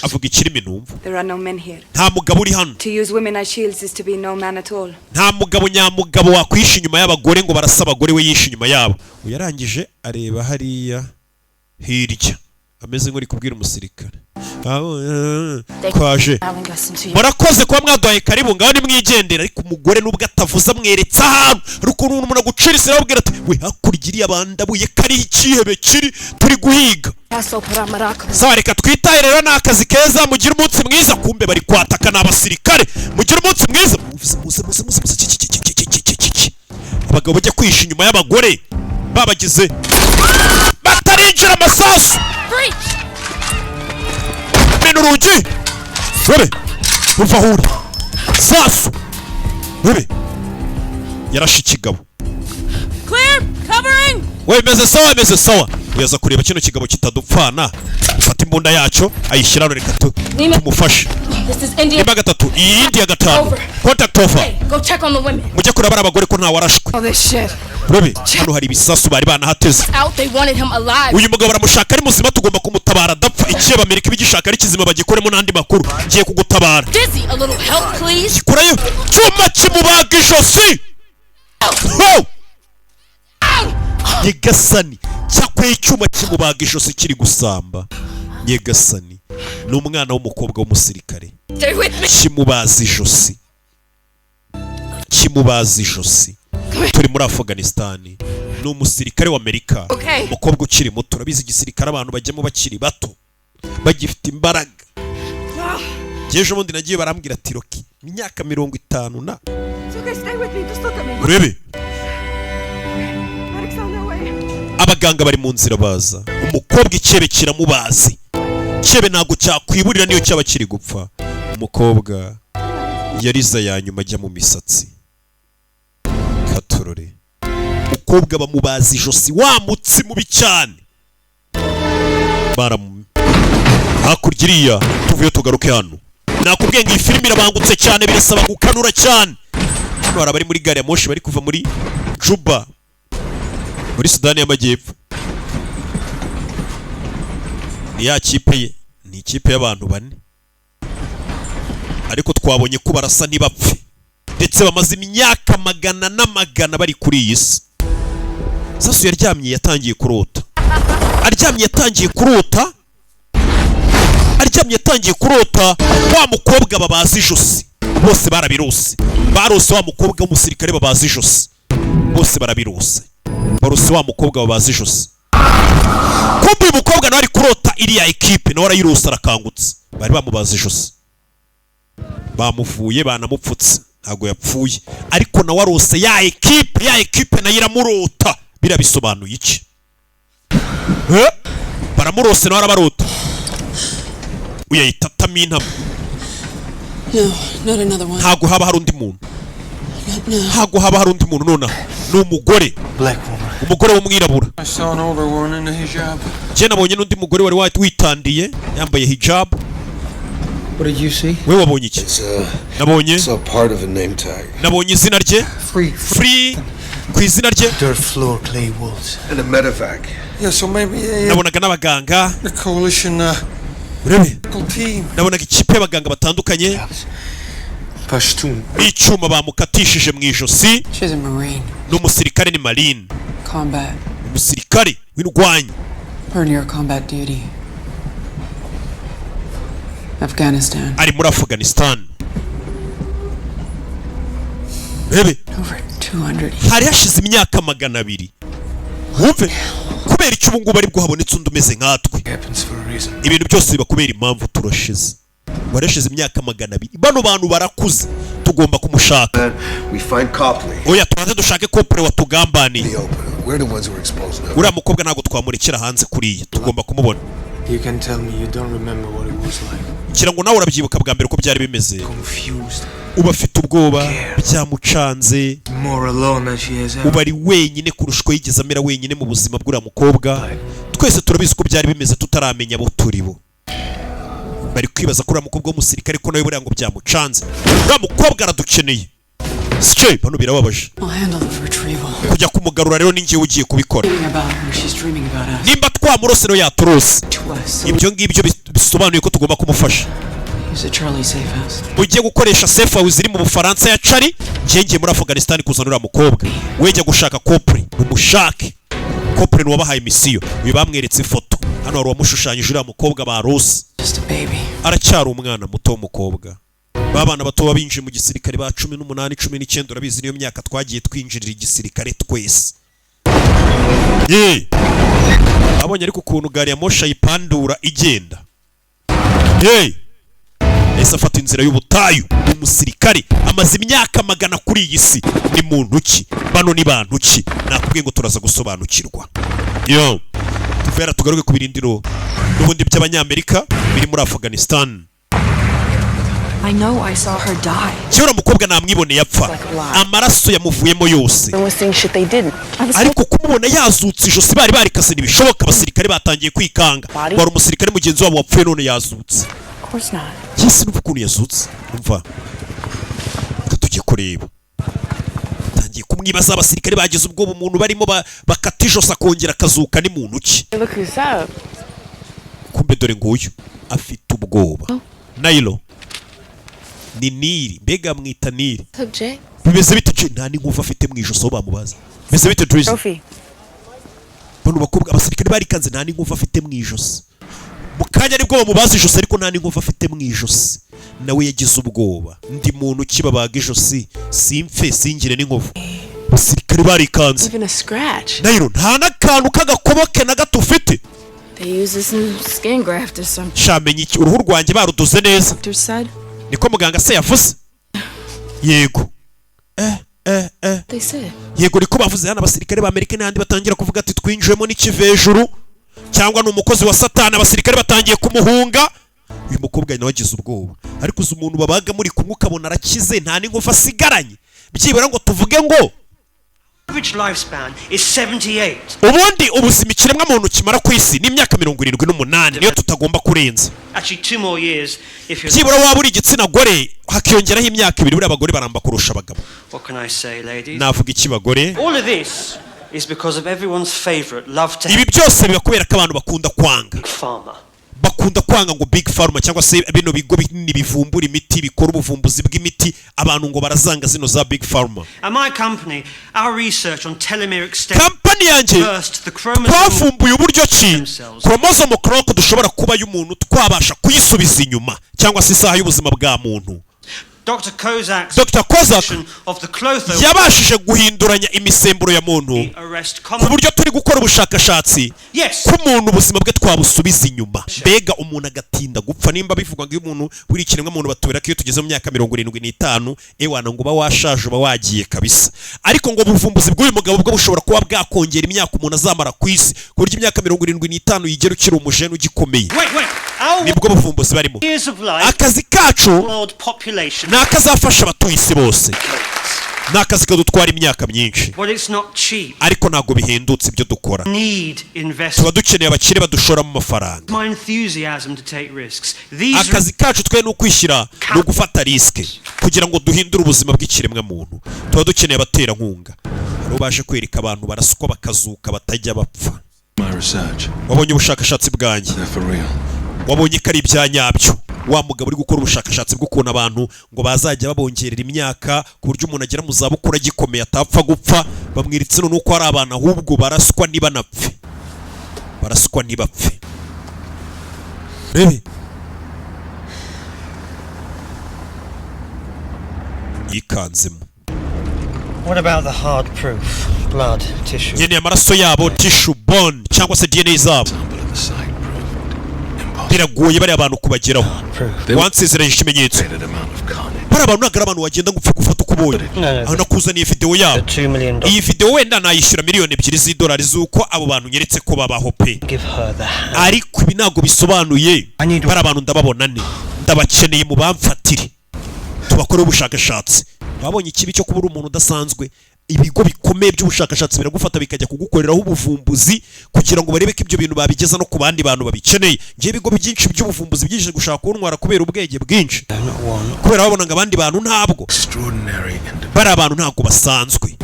[SPEAKER 1] avuga ikirimi numva.
[SPEAKER 9] There are no men here.
[SPEAKER 1] Nta mugabo uri hano.
[SPEAKER 9] To use women as shields is to be no man at all.
[SPEAKER 1] Nta mugabo nyamugabo wakwisha inyuma y'abagore ngo barasa abagore, we yishe inyuma yabo. Uyu yarangije areba hariya hirya. Ameze nk'uri kubwira umusirikare. Ah, twaje.
[SPEAKER 7] Allowing us into your
[SPEAKER 1] Murakoze kuba mwaduhaye karibu, ngaho nimwigendera. Ariko umugore nubwo atavuze amweretse ahantu hari ukuntu umuntu agucira isira, ababwira ati: "We, hakurya iriya bandabuye kariho ikihebe kiri turi guhiga."
[SPEAKER 7] Castle Paramaraka.
[SPEAKER 1] Sawa, reka twitahe rero, ni akazi keza, mugire umunsi mwiza. Kumbe bari kwataka, ni abasirikare. Mugire umunsi mwiza, muze muze muze muze muze. Ki, ki, ki, ki, ki, ki, ki, ki, ki. Abagabo bajya kwihisha inyuma y'abagore babagize batarinjira amasasu.
[SPEAKER 7] Breach!
[SPEAKER 1] Mena urugi rebe, ruva aho uri sasu rebe. Yarashe ikigabo.
[SPEAKER 7] Clear! Covering!
[SPEAKER 1] We, meze sawa, meze sawa. Uyaza kureba kino kigabo kitadupfana, fata imbunda yacyo ayishyira hano, reka tumufashe.
[SPEAKER 7] This is India.
[SPEAKER 1] Nimba gatatu, iyi India gatanu.
[SPEAKER 7] Over.
[SPEAKER 1] Contact over.
[SPEAKER 7] Hey, go check on the women.
[SPEAKER 1] Mujye kureba bari abagore ko ntawarashwe.
[SPEAKER 2] All this shit.
[SPEAKER 1] Rebe, hano hari ibisasu bari banahateze.
[SPEAKER 7] Out, they wanted him alive.
[SPEAKER 1] Uyu mugabo baramushaka ari muzima, tugomba kumutabara adapfa. Ikiye Amerika ibigishaka ari kizima, bagikoremo n'andi makuru. Ngiye kugutabara.
[SPEAKER 7] Dizzy, a little help, please.
[SPEAKER 1] Kurayo cyuma kimubaga ijosi. Ho! Nyegasani, cyakweye icyuma kimubaga ijosi kiri gusamba. Nyegasani, ni umwana w'umukobwa w'umusirikare.
[SPEAKER 7] Stay with me.
[SPEAKER 1] Kimubaza ijosi, kimubaza ijosi. Turi muri Afghanistan, ni umusirikare w'Amerika.
[SPEAKER 7] Okay.
[SPEAKER 1] Umukobwa ukiri muto, urabizi igisirikare abantu bajyamo bakiri bato, bagifite imbaraga. Njye ejo bundi nagiye, barambwira ati: "Rocky, imyaka 50 na."
[SPEAKER 9] It's okay, stay with me. Just look at me.
[SPEAKER 1] Urebe.
[SPEAKER 9] Medics on their way.
[SPEAKER 1] Abaganga bari mu nzira baza. Umukobwa icyebe kiramubazi, cyebe ntabwo cyakwiburira niyo cyaba kiri gupfa. Umukobwa yariza ya nyuma ajya mu misatsi katurore. Umukobwa bamubaza ijosi, wa mutsi mubi cyane baramu. Hakurya iriya tuvuye, tugaruke hano. Nakubwiye ngo iyi filime irabangutse cyane, birasaba gukanura cyane. Hano hari abari muri gari ya moshi bari kuva muri Juba, muri Sudani y'Amajyepfo. Ni ya kipe ye, ni ikipe y'abantu bane, ariko twabonye ko barasa ntibapfe, ndetse bamaze imyaka magana n'amagana bari kuri iyi si. Sasu yaryamye yatangiye kurota, aryamye yatangiye kurota, aryamye yatangiye kurota wa mukobwa babaza ijosi. Bose barabirose, barose wa mukobwa w'umusirikare babaza ijosi. Bose barabirose, barose wa mukobwa babaza ijosi. Kumbe uyu mukobwa nawe ari kurota iriya ekipe, nawe arayirose, arakangutse. Bari bamubaza ijosi, bamuvuye, banamupfutse, ntabwo yapfuye, ariko nawe arose ya ekipe, ya ekipe nayo iramurota. Biriya bisobanuye iki? Eh? Baramurose, nawe arabarota. Uyahita atamo intama.
[SPEAKER 2] No, not another one.
[SPEAKER 1] Ntabwo haba hari undi muntu.
[SPEAKER 2] Not now.
[SPEAKER 1] Ntabwo haba hari undi muntu nonaha, ni umugore.
[SPEAKER 3] Black woman.
[SPEAKER 1] Umugore w'umwirabura.
[SPEAKER 5] I saw an older woman in a hijab.
[SPEAKER 1] Njye nabonye n'undi mugore wari witandiye yambaye hijab.
[SPEAKER 3] What did you see?
[SPEAKER 1] We wabonye iki? Nabonye
[SPEAKER 3] Saw part of a name tag.
[SPEAKER 1] Nabonye izina rye.
[SPEAKER 5] Free.
[SPEAKER 1] Free ku izina rye.
[SPEAKER 3] Dirt floor, clay walls. And a medevac.
[SPEAKER 5] Yeah, so maybe
[SPEAKER 1] Nabonaga n'abaganga.
[SPEAKER 5] a coalition
[SPEAKER 1] Urebe.
[SPEAKER 5] medical team.
[SPEAKER 1] Nabonaga ikipe y'abaganga batandukanye.
[SPEAKER 3] Pashtun.
[SPEAKER 1] N'icyuma bamukatishije mu ijosi.
[SPEAKER 2] She's a Marine.
[SPEAKER 1] Ni umusirikare, ni Marine.
[SPEAKER 2] Combat.
[SPEAKER 1] Umusirikare w'indwanyi.
[SPEAKER 2] Her near combat duty. Afghanistan.
[SPEAKER 1] Ari muri Afghanistan, urebe.
[SPEAKER 2] Over 200
[SPEAKER 1] Hari hashize imyaka 200. Wumve kubera icyo ubu ngubu aribwo habonetse undi umeze nkatwe.
[SPEAKER 3] Happens for a reason.
[SPEAKER 1] Ibintu byose biba kubera impamvu. Turashize, warashize imyaka 200, bano bantu barakuze, tugomba kumushaka.
[SPEAKER 3] Then we find Copley.
[SPEAKER 1] Oya, tubanze dushake Copley watugambaniye.
[SPEAKER 3] The open. We're the ones who are exposed now.
[SPEAKER 1] Uriya mukobwa ntabwo twamurekera hanze kuriya, tugomba kumubona.
[SPEAKER 3] You can tell me you don't remember what it was like.
[SPEAKER 1] Ngira ngo nawe urabyibuka bwa mbere uko byari bimeze.
[SPEAKER 3] Confused.
[SPEAKER 1] Uba afite ubwoba, byamucanze.
[SPEAKER 3] More alone than she has ever.
[SPEAKER 1] Uba ari wenyine kurusha uko yigeze amera wenyine mu buzima bw'uriya mukobwa. Twese turabizi ko byari bimeze tutaramenya abo turi bo. Bari kwibaza ko uriya mukobwa w'umusirikare ko nawe buriya ngo byamucanze. Uriya mukobwa aradukeneye sike, bano birababaje.
[SPEAKER 2] I'll handle the retrieval.
[SPEAKER 1] Kujya kumugarura rero ni njyewe ugiye kubikora.
[SPEAKER 2] Dreaming about her, she's dreaming about us.
[SPEAKER 1] Nimba twamurose rero yaturose.
[SPEAKER 2] To us. So
[SPEAKER 1] Ibyo ngibyo bisobanuye ko tugomba kumufasha.
[SPEAKER 2] use a Charlie safe house.
[SPEAKER 1] Ugiye gukoresha safe house iri mu Bufaransa ya Charlie. Njye ngiye muri Afghanistan kuzana uriya mukobwa. Wejya gushaka Copley, mumushake. Copley ni wabahaye misiyo. Uyu bamweretse ifoto. Hano hari uwamushushanyije, uriya mukobwa barose.
[SPEAKER 2] Just a baby.
[SPEAKER 1] Aracyari umwana muto w'umukobwa. Ba bana bato baba binjiye mu gisirikare ba 18, 19, urabizi niyo myaka twagiye twinjirira igisirikare twese. Ye abonye ariko ukuntu gari ya moshi ayipandura igenda. Ye yahise afata inzira y'ubutayu. Umusirikare amaze imyaka magana kuri iyi si. Ni muntu ki bano? Ni bantu ki? Nakubwiye ngo turaza gusobanukirwa. Yo tuvera tugaruke ku birindiro n'ubundi by'Abanyamerika biri muri Afghanistan.
[SPEAKER 9] I know I saw her die.
[SPEAKER 1] Kera umukobwa namwiboneye apfa, amaraso yamuvuyemo yose.
[SPEAKER 2] I was seeing shit they didn't. I was
[SPEAKER 1] Ariko kumubona yazutse, ijosi bari barikase, ntibishoboka. Abasirikare batangiye kwikanga, wari umusirikare mugenzi wabo wapfuye none yazutse.
[SPEAKER 2] Of course not.
[SPEAKER 1] Yesi, numva ukuntu yazutse. Umva, reka tujye kureba. Tangiye kumwibaza. Abasirikare bagize ubwoba, umuntu barimo bakata ijosi akongera akazuka ni muntu ki?
[SPEAKER 2] Look who's up.
[SPEAKER 1] Kumbe dore nguyu afite ubwoba. Nayilo ni Nili, mbega mwita Nili.
[SPEAKER 7] What's up, Jay?
[SPEAKER 1] Bimeze bite, Jay? Nta n'ingufu afite mu ijosi aho bamubaza bimeze bite, Drizzy?
[SPEAKER 2] Trophy.
[SPEAKER 1] Bano bakobwa, abasirikare barikanze, nta n'ingufu afite mu ijosi. Mu kanya nibwo bamubaza ijosi, ariko nta n'ingufu afite mu ijosi. Nawe yagize ubwoba: ndi muntu ki babaga ijosi simpfe, singire n'inkovu? Abasirikare barikanze.
[SPEAKER 2] Even a scratch.
[SPEAKER 1] Nayiro, nta n'akantu k'agakoboke na gato ufite.
[SPEAKER 7] They use this new skin graft or something.
[SPEAKER 1] Shamenya iki, uruhu rwanjye barudoze neza.
[SPEAKER 2] Doctor said.
[SPEAKER 1] Niko muganga se yavuze? Yego, eh eh eh.
[SPEAKER 7] They said.
[SPEAKER 1] Yego, niko bavuze. Hano abasirikare ba Amerika n'ahandi batangira kuvuga ati twinjiwemo n'ikivejuru cyangwa ni umukozi wa Satani. Abasirikare batangiye kumuhunga. Uyu mukobwa nawe agize ubwoba. Ariko uzi umuntu babaga muri kumwe ukabona arakize, nta n'ingufu asigaranye, byibura ngo tuvuge ngo
[SPEAKER 10] Average lifespan is 78.
[SPEAKER 1] Ubundi ubuzima ikiremwa muntu kimara ku isi ni imyaka 78, niyo tutagomba kurenza.
[SPEAKER 10] Actually, 2 more years if you're.
[SPEAKER 1] Byibura waba uri igitsina gore hakiyongeraho imyaka 2. Buriya abagore baramba kurusha abagabo.
[SPEAKER 10] What can I say, ladies?
[SPEAKER 1] Navuga iki, bagore?
[SPEAKER 10] All of this is because of everyone's favorite love to
[SPEAKER 1] Ibi byose biba kubera ko abantu bakunda kwanga
[SPEAKER 10] pharma.
[SPEAKER 1] Bakunda kwanga ngo big pharma, cyangwa se bino bigo binini bivumbura imiti, bikora ubuvumbuzi bw'imiti. Abantu ngo barazanga zino za big pharma.
[SPEAKER 10] And my company, our research on telomere extension
[SPEAKER 1] Kampani yanjye
[SPEAKER 10] first the chromosome
[SPEAKER 1] twavumbuye uburyo ki chromosome clock dushobora kuba y'umuntu twabasha kuyisubiza inyuma, cyangwa se isaha y'ubuzima bwa muntu.
[SPEAKER 10] Dr. Kozak's
[SPEAKER 1] Dr. Kozak
[SPEAKER 10] of the Clotho
[SPEAKER 1] yabashije guhinduranya imisemburo ya muntu
[SPEAKER 10] arrest
[SPEAKER 1] ku buryo turi gukora ubushakashatsi
[SPEAKER 10] Yes.
[SPEAKER 1] ko umuntu ubuzima bwe twabusubiza inyuma, mbega umuntu agatinda gupfa. Nimba bivugwa ngo iyo umuntu buri ikiremwa muntu batubwira ko iyo tugeze mu myaka 75, ewana, ngo uba washaje, uba wagiye kabisa. Ariko ngo ubuvumbuzi bw'uyu mugabo bwo bushobora kuba bwakongera imyaka umuntu azamara ku isi, ku buryo imyaka 75 yigera ukiri umujene ugikomeye.
[SPEAKER 10] Wait, wait. Our
[SPEAKER 1] Nibwo buvumbuzi barimo.
[SPEAKER 10] years of life
[SPEAKER 1] Akazi kacu
[SPEAKER 10] world population.
[SPEAKER 1] ni akazafasha abatuye isi bose, ni akazi kadutwara imyaka myinshi.
[SPEAKER 10] Well, it's not cheap.
[SPEAKER 1] Ariko ntabwo bihendutse ibyo dukora.
[SPEAKER 10] Need investment.
[SPEAKER 1] Tuba dukeneye abakire badushoramo amafaranga.
[SPEAKER 10] My enthusiasm to take risks. These
[SPEAKER 1] Akazi kacu twe ni ukwishyira, ni ugufata risk kugira ngo duhindure ubuzima bw'ikiremwamuntu. Tuba dukeneye abaterankunga. Hari baje kwereka abantu barasukwa bakazuka, batajya bapfa.
[SPEAKER 6] My research.
[SPEAKER 1] Wabonye ubushakashatsi bwanjye?
[SPEAKER 6] They're for real.
[SPEAKER 1] Wabonye ko ari ibya nyabyo? Wa mugabo uri gukora ubushakashatsi bw'ukuntu abantu ngo bazajya babongerera imyaka ku buryo umuntu agera mu zabukuru agikomeye, atapfa gupfa. Bamwiritse none uko hari abantu ahubwo baraswa ntibanapfe, baraswa ntibapfe. Rebe yikanzemo.
[SPEAKER 10] What about the hard proof? Blood, tissue.
[SPEAKER 1] Nkeneye amaraso yabo, tissue, bone cyangwa se DNA zabo. Biragoye bariya bantu kubageraho. Wansezeranyije ikimenyetso. Bariya abantu ntabwo ari abantu wagenda ngo upfe gufata uko ubonye. Aho nakuzaniye videwo yabo. Iyi videwo wenda nayishyura miliyoni 2 z'idolari z'uko abo bantu nyeretse ko babaho pe. Ariko ibi ntabwo bisobanuye bariya bantu ndababona ne. Ndabakeneye mu bamfatire tubakoreho ubushakashatsi. Wabonye ikibi cyo kuba uri umuntu udasanzwe? Ibigo bikomeye by'ubushakashatsi biragufata bikajya kugukoreraho ubuvumbuzi kugira ngo barebe ko ibyo bintu babigeza no ku bandi bantu babikeneye. Ngewe ibigo byinshi by'ubuvumbuzi byinshi gushaka kuntwara kubera ubwenge bwinshi, kubera babona ngo abandi bantu ntabwo bari abantu ntabwo basanzwe,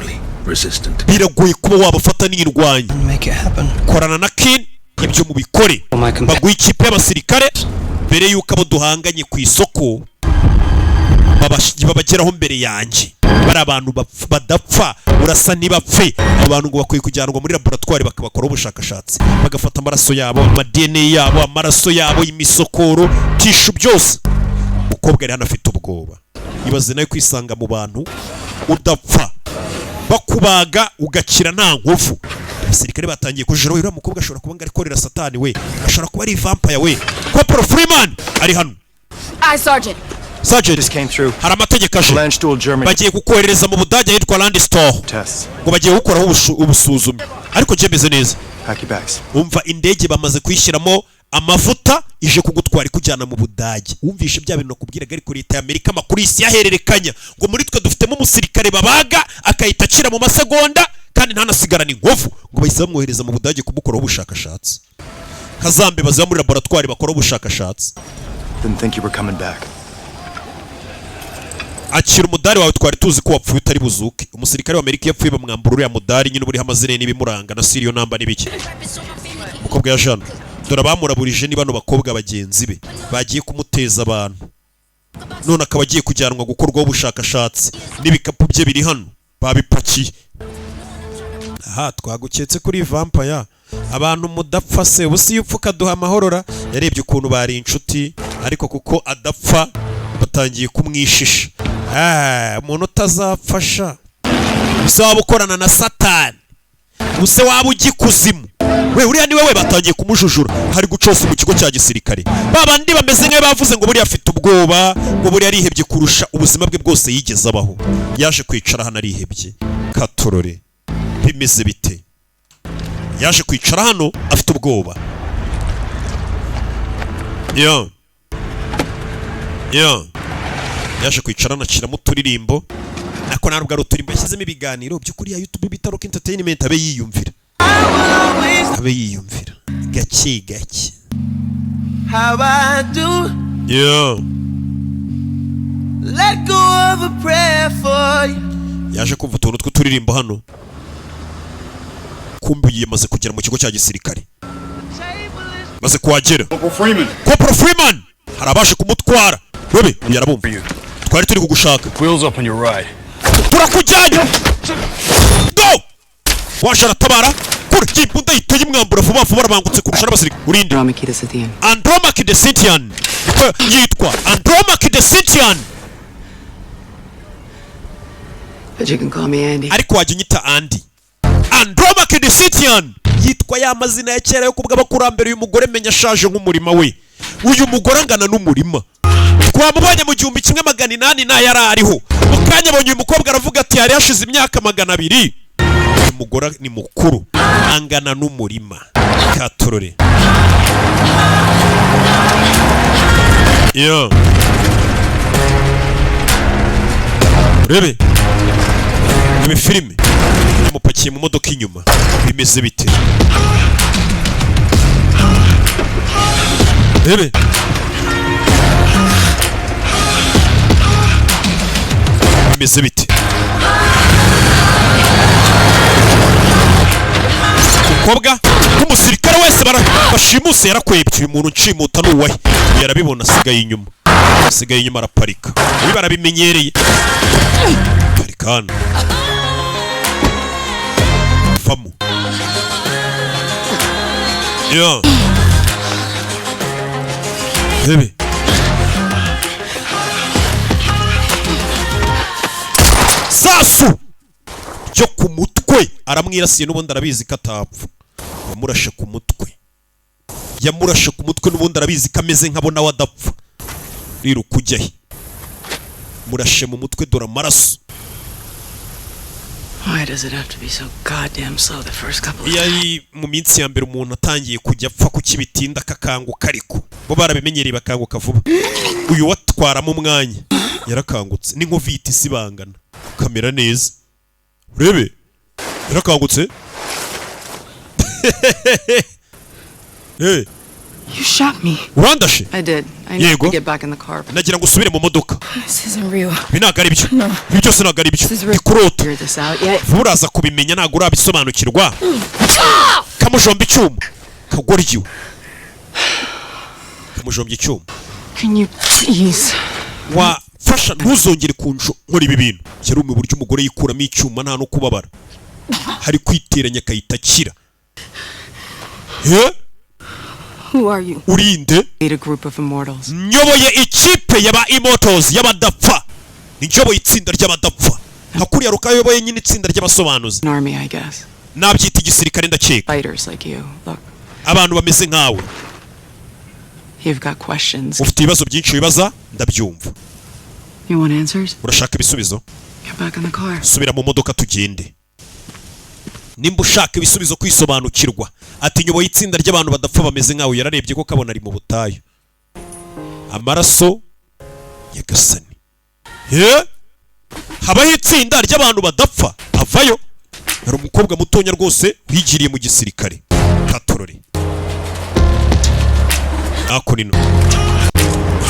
[SPEAKER 1] biragoye kuba wabafata n'indwanyi. Korana na Kin ibyo mubikore, baguha ikipe y'abasirikare mbere y'uko abo duhanganye ku isoko babageraho mbere yanjye. Bari abantu badapfa, urasa ntibapfe. Abantu ngo bakwiye kujyanwa muri laboratwari, bakabakoraho ubushakashatsi, bagafata amaraso yabo, ama DNA yabo, amaraso yabo, imisokoro, tissue, byose. Umukobwa ari hano afite ubwoba. Ibaze nawe kwisanga mu bantu udapfa, bakubaga ugakira nta nkovu. Abasirikare batangiye kujira: uriya mukobwa ashobora kuba ngo arikorera satani we, ashobora kuba ari vampire we. Corporal Freeman ari hano.
[SPEAKER 9] Aye, Sergeant.
[SPEAKER 1] Sergeant, hari amategeko aje.
[SPEAKER 8] Landstuhl, Germany.
[SPEAKER 1] Bagiye kukohereza mu Budage ahitwa Landstuhl.
[SPEAKER 8] Tests.
[SPEAKER 1] Ngo bagiye gukoraho ubusuzumi, ariko njye meze neza.
[SPEAKER 8] Pack your bags.
[SPEAKER 1] Umva, indege bamaze kuyishyiramo amavuta, ije kugutwara ikujyana mu Budage. Wumvishe bya bintu nakubwiraga? Ariko leta ya Amerika amakuru isi yahererekanya ngo muri twe dufitemo umusirikare babaga akahita akira mu masegonda kandi ntanasigarane inkovu. Ngo bahise bamwohereza mu Budage kumukoraho ubushakashatsi. Kazambe baziba muri laboratwari bakora ubushakashatsi.
[SPEAKER 8] Didn't think you were coming back.
[SPEAKER 1] Akira umudari wawe, twari tuzi ko wapfuye utari buzuke. Umusirikare wa Amerika iyo yapfuye bamwambura uriya mudari nyine uba uriho amazina ye n'ibimuranga na serial number n'ibiki. Umukobwa ya jana, dore abamuraburije ni bano bakobwa bagenzi be bagiye kumuteza abantu, none akaba agiye kujyanwa gukorwaho ubushakashatsi n'ibikapu bye biri hano babipakiye. Aha twaguketse kuri vampire, abantu mudapfa se ubu si upfa ukaduha amahorora. Yarebye ukuntu bari inshuti, ariko kuko adapfa batangiye kumwishisha. Ah, umuntu utazapfasha gusa waba ukorana na satani, ubuse waba ujya ikuzimu we? Uriya ni wowe. Batangiye kumujujura. Hari gucosa mu kigo cya gisirikare, ba bandi bameze nk'ayo bavuze ngo buriya afite ubwoba, ngo buriya arihebye kurusha ubuzima bwe bwose yigeze abaho. Yaje kwicara hano arihebye. Katorore, bimeze bite? Yaje kwicara hano afite ubwoba. Yo yo, yaje kwicara anaciramo uturirimbo, nako ntabwo ari uturirimbo, yashyizemo ibiganiro by'ukuri ya YouTube bita Rock Entertainment, abe yiyumvira, abe yiyumvira gake gake.
[SPEAKER 11] How I do
[SPEAKER 1] Yo.
[SPEAKER 11] let go of a prayer for you.
[SPEAKER 1] Yaje kumva utuntu tw'uturirimbo hano. Kumbe yamaze kugera mu kigo cya gisirikare. Maze kuhagera, Corporal Freeman hari abaje kumutwara. Robe yarabumva: twari turi kugushaka.
[SPEAKER 6] Wheels up on your right.
[SPEAKER 1] Turakujyanye go. Waje aratabara kure imbunda yiteye imwambura vuba vuba, arabangutse kurusha n'abasirikare. Urinde? Andromache the Scythian, niko yitwa, Andromache the Scythian.
[SPEAKER 2] But you can call me Andy.
[SPEAKER 1] Ariko wajya unyita Andy. Andromache the Scythian yitwa ya mazina ya kera yo kubwa abakurambere. Uyu mugore menya ashaje nk'umurima we. Uyu mugore angana n'umurima. Twamubonye mu 1800 nayo yari ariho. Mu kanya abonye uyu mukobwa aravuga ati hari hashize imyaka 200. Uyu mugore ni mukuru, angana n'umurima. Katorore yo, rebe ibi filime. Yamupakiye mu modoka inyuma. Bimeze bite? Rebe, bimeze bite? Umukobwa nk'umusirikare wese bashimuse yarakwebye. Uyu muntu nshimuta ni uwahe? Yarabibona, asigaye inyuma, asigaye inyuma, araparika. Ibi barabimenyereye. Parika hano, vamo yo. Rebe, sasu ryo ku mutwe aramwirasiye. N'ubundi arabizi ko atapfa. Yamurashe ku mutwe, yamurashe ku mutwe. N'ubundi arabizi ko ameze nkabo nawe adapfa. Riruka ujya he? Murashe mu mutwe, dore amaraso.
[SPEAKER 2] Why does it have to be so goddamn slow the first couple of
[SPEAKER 1] Iyo
[SPEAKER 2] times?
[SPEAKER 1] ari mu minsi ya mbere umuntu atangiye kujya apfa, kuki bitinda akakanguka? Ariko bo barabimenyereye, bakanguka vuba. Uyu watwaramo umwanya yarakangutse n'inkovu ihita isibangana kamera neza. Urebe, yarakangutse. Eh,
[SPEAKER 2] You shot me.
[SPEAKER 1] Urandashe.
[SPEAKER 2] I did. I need
[SPEAKER 1] Yego.
[SPEAKER 2] to get back in the car.
[SPEAKER 1] Nagira ngo usubire mu modoka.
[SPEAKER 9] This isn't real.
[SPEAKER 1] Ibi ntabwo ari byo, ibi byose ntabwo ari byo, ndi kurota.
[SPEAKER 2] Figure this out yet?
[SPEAKER 1] Vuba uraza kubimenya, ntabwo urabisobanukirwa. Kamujomba icyuma, kagoryiwe, kamujombye icyuma.
[SPEAKER 2] Can you please
[SPEAKER 1] Wamfasha Fasha, ntuzongere kunsho nkora ibi bintu. Yarumiwe uburyo umugore yikuramo icyuma nta no kubabara, hari kwiteranya akahita akira. He?
[SPEAKER 9] Who are you?
[SPEAKER 1] Urinde?
[SPEAKER 2] Lead a group of immortals.
[SPEAKER 1] Nyoboye ikipe y'aba immortals, y'abadapfa. Nyoboye itsinda ry'abadapfa, nka kuriya rukayoboye nyine itsinda ry'abasobanuzi.
[SPEAKER 2] An army, I guess.
[SPEAKER 1] Nabyita igisirikare, ndakeka.
[SPEAKER 2] Fighters like you. Look,
[SPEAKER 1] Abantu bameze nkawe.
[SPEAKER 2] you've got questions.
[SPEAKER 1] Ufite ibibazo byinshi wibaza, ndabyumva.
[SPEAKER 2] You want answers?
[SPEAKER 1] Urashaka ibisubizo?
[SPEAKER 2] Get back in the car.
[SPEAKER 1] Subira mu modoka tugende nimba ushaka ibisubizo, kwisobanukirwa. Ati nyoboye itsinda ry'abantu badapfa bameze nkawe. Yararebye ko kabona ari mu butayu, amaraso nyagasani. He, habaho itsinda ry'abantu badapfa. Avayo, hari umukobwa mutonya rwose wigiriye mu gisirikare katorore hakuno.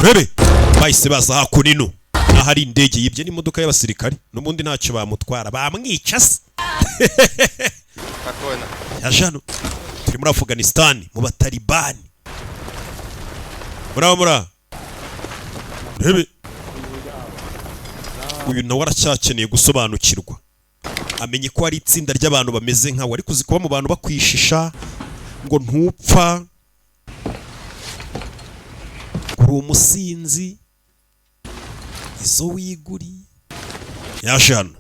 [SPEAKER 1] Rebe, bahise baza hakuno ahari indege yibye n'imodoka y'abasirikare. N'ubundi ntacyo bamutwara, bamwica se? Yaje hano, turi muri Afghanistan mu Batalibani. Muraba mura rebe, uyu nawe aracyakeneye gusobanukirwa, amenye ko hari itsinda ry'abantu bameze nkawe, ariko uzi kuba mu bantu bakwishisha ngo ntupfa, uri umusinzi, izo wiguriye. Yaje hano.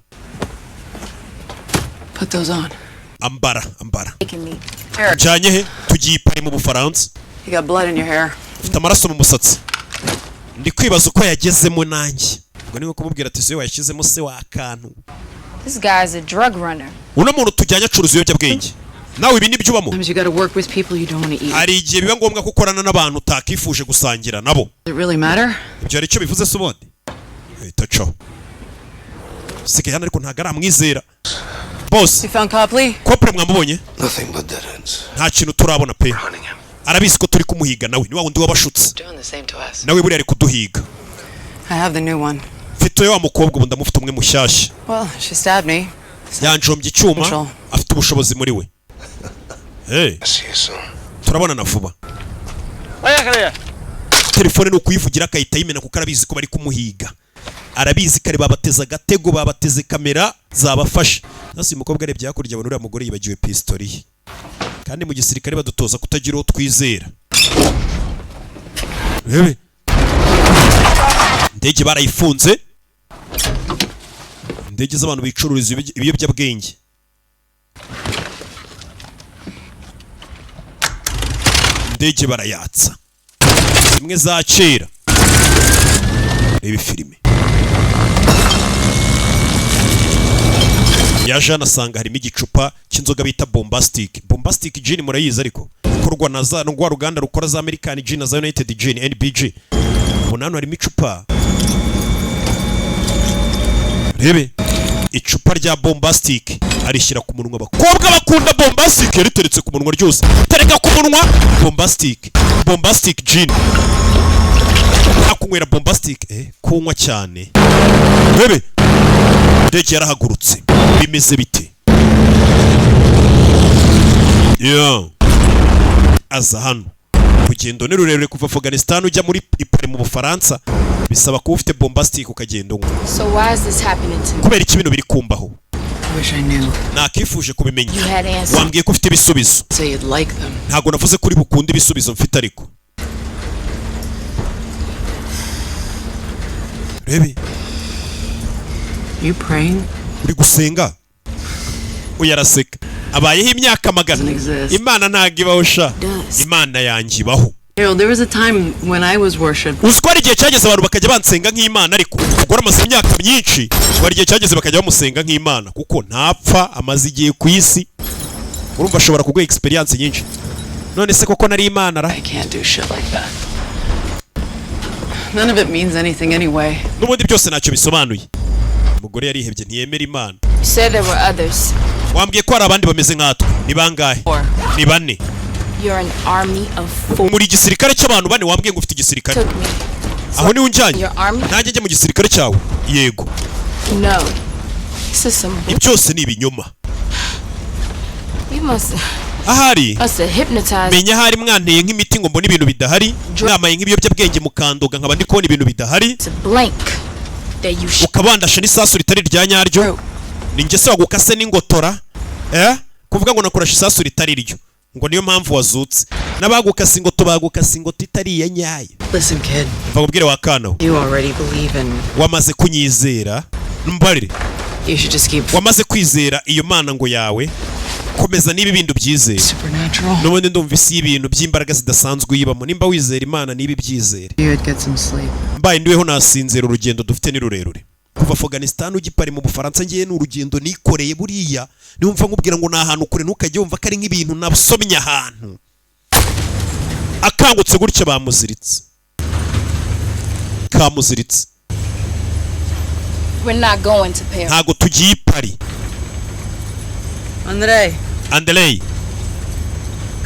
[SPEAKER 2] Put those on.
[SPEAKER 1] Ambara, ambara.
[SPEAKER 9] Taking me.
[SPEAKER 1] Njyanye he? Tugiye i Paris mu Bufaransa.
[SPEAKER 2] You got blood in your hair.
[SPEAKER 1] Ufite amaraso mu musatsi. Ndi kwibaza uko yagezemo nanjye. Ubwo ni nko kumubwira ati siwe wayashyizemo se wa kantu.
[SPEAKER 9] This guy's a drug runner.
[SPEAKER 1] Uno muntu tujyanye acuruza ibiyobyabwenge. Nawe ibi nibyo ubamo?
[SPEAKER 2] Sometimes you gotta work with people you don't want to eat.
[SPEAKER 1] Hari igihe biba ngombwa ko ukorana n'abantu utakifuje gusangira nabo.
[SPEAKER 2] Does it really matter?
[SPEAKER 1] Ibyo hari icyo bivuze se ubundi? Ahita acaho, sigaye hano, ariko ntabwo aramwizera bose.
[SPEAKER 2] You found Copley?
[SPEAKER 1] Copley mwamubonye?
[SPEAKER 3] Nothing but dead ends.
[SPEAKER 1] Nta kintu turabona pe. Arabizi ko turi kumuhiga nawe, ni wa wundi wabashutse.
[SPEAKER 2] Doing the same to us.
[SPEAKER 1] Nawe buriya ari kuduhiga.
[SPEAKER 2] I have the new one.
[SPEAKER 1] Mfite wa mukobwa ubu, ndamufite umwe mushyashya.
[SPEAKER 2] Well, she stabbed me.
[SPEAKER 1] Yanjombye icyuma, afite ubushobozi muri we. Hey.
[SPEAKER 3] See you soon.
[SPEAKER 1] Turabonana vuba. Telefone ni ukuyivugira akahita ayimena, kuko arabizi ko bari kumuhiga. Arabizi kare babateze agatego, babateze kamera zabafashe. Nasi uyu mukobwa arebye hakurya, abona uriya mugore yibagiwe pistori ye, kandi mu gisirikare badutoza kutagira uwo twizera. Rebe, indege barayifunze, indege z'abantu bicururiza ibiyobyabwenge. Indege barayatsa, zimwe za kera. Reba filime yaje hano, asanga harimo igicupa cy'inzoga bita Bombastic. Bombastic Gin murayizi, ariko ikorwa na za rwa ruganda rukora za American Gin na za United Gin, NBG. Ubona hano harimo icupa, rebe, icupa rya Bombastic, arishyira ku munwa. Abakobwa bakunda Bombastic. Yariteretse ku munwa ryose, tereka ku munwa Bombastic, Bombastic Gin. Akunywera Bombastic, kunywa cyane. Rebe, indege yarahagurutse, bimeze bite? Yeah. Aza hano, urugendo ni rurerure kuva Afghanistan ujya muri i Paris mu Bufaransa, bisaba kuba ufite Bombastic ukagenda unywa.
[SPEAKER 7] So why is this happening to me?
[SPEAKER 1] Kubera iki bino biri kumbaho?
[SPEAKER 2] I wish I knew.
[SPEAKER 1] Nakifuje kubimenya.
[SPEAKER 7] You had answers.
[SPEAKER 1] Wambwiye ko ufite ibisubizo.
[SPEAKER 2] Say you'd like them.
[SPEAKER 1] Ntabwo navuze ko uri bukunde ibisubizo mfite, ariko rebe.
[SPEAKER 2] You praying?
[SPEAKER 1] Uri gusenga? Uyu araseka, abayeho imyaka magana. Imana ntabwo ibaho sha. Imana yanjye ibaho.
[SPEAKER 2] Harold, there was a time when I was worshipped.
[SPEAKER 1] Uzi ko hari igihe cyageze abantu bakajya bansenga nk'imana? Ariko umugore amaze imyaka myinshi, ngo hari igihe cyageze bakajya bamusenga nk'imana kuko ntapfa, amaze igihe ku isi. Urumva ashobora kuguha experience nyinshi. None se koko nari imana ra?
[SPEAKER 2] I can't do shit like that. None of it means anything anyway.
[SPEAKER 1] N'ubundi byose ntacyo bisobanuye. Umugore yarihebye, ntiyemera imana.
[SPEAKER 7] You said there were others.
[SPEAKER 1] Wambwiye ko hari abandi bameze nkatwe. Ni bangahe? Ni bane.
[SPEAKER 7] You're an army of four.
[SPEAKER 1] Muri igisirikare cy'abantu bane. Wambwiye ngo ufite igisirikare.
[SPEAKER 7] Took me.
[SPEAKER 1] Aho niho unjyanye?
[SPEAKER 7] Your army?
[SPEAKER 1] Nanjye njye mu gisirikare cyawe? Yego.
[SPEAKER 7] No. This is some.
[SPEAKER 1] Ibi byose ni ibinyoma.
[SPEAKER 7] You must
[SPEAKER 1] Ahari
[SPEAKER 7] must have hypnotized.
[SPEAKER 1] Menya ahari mwanteye nk'imiti ngo mbone ibintu bidahari, mwamaye nk'ibiyobyabwenge mukandoga nkaba ndi kubona ibintu bidahari.
[SPEAKER 7] Blank. That you
[SPEAKER 1] Ukabandasha n'isasu ritari irya nyaryo. Ni njye se wagukase n'ingotora, eh? Kuvuga ngo nakoresha isasu ritari ryo, ngo niyo mpamvu wazutse? N'abagukase ingoto bagukase ingoto itari iya nyayo.
[SPEAKER 2] Listen, kid.
[SPEAKER 1] Mva nkubwire wa kana we.
[SPEAKER 2] You already believe in.
[SPEAKER 1] Wamaze kunyizera, mbarire.
[SPEAKER 2] You should just keep
[SPEAKER 1] Wamaze kwizera iyo mana ngo yawe, komeza n'ibi bindi ubyizere.
[SPEAKER 2] supernatural.
[SPEAKER 1] N'ubundi ndumva isi y'ibintu by'imbaraga zidasanzwe uyibamo. Nimba wizera Imana, niba ibyizere.
[SPEAKER 2] You'd get some sleep.
[SPEAKER 1] Mbaye ndiweho nasinzira. Urugendo dufite ni rurerure, kuva Afghanistan ujya i Paris mu Bufaransa. Ngiye, ni urugendo nikoreye. Buriya niwumva nkubwira ngo ni ahantu kure, ntukajye wumva ko ari nk'ibintu nasomye ahantu. Akangutse gutya, bamuziritse, kamuziritse.
[SPEAKER 9] We're not going to Paris.
[SPEAKER 1] Ntabwo tugiye i Paris.
[SPEAKER 2] Andrei,
[SPEAKER 1] Anderey.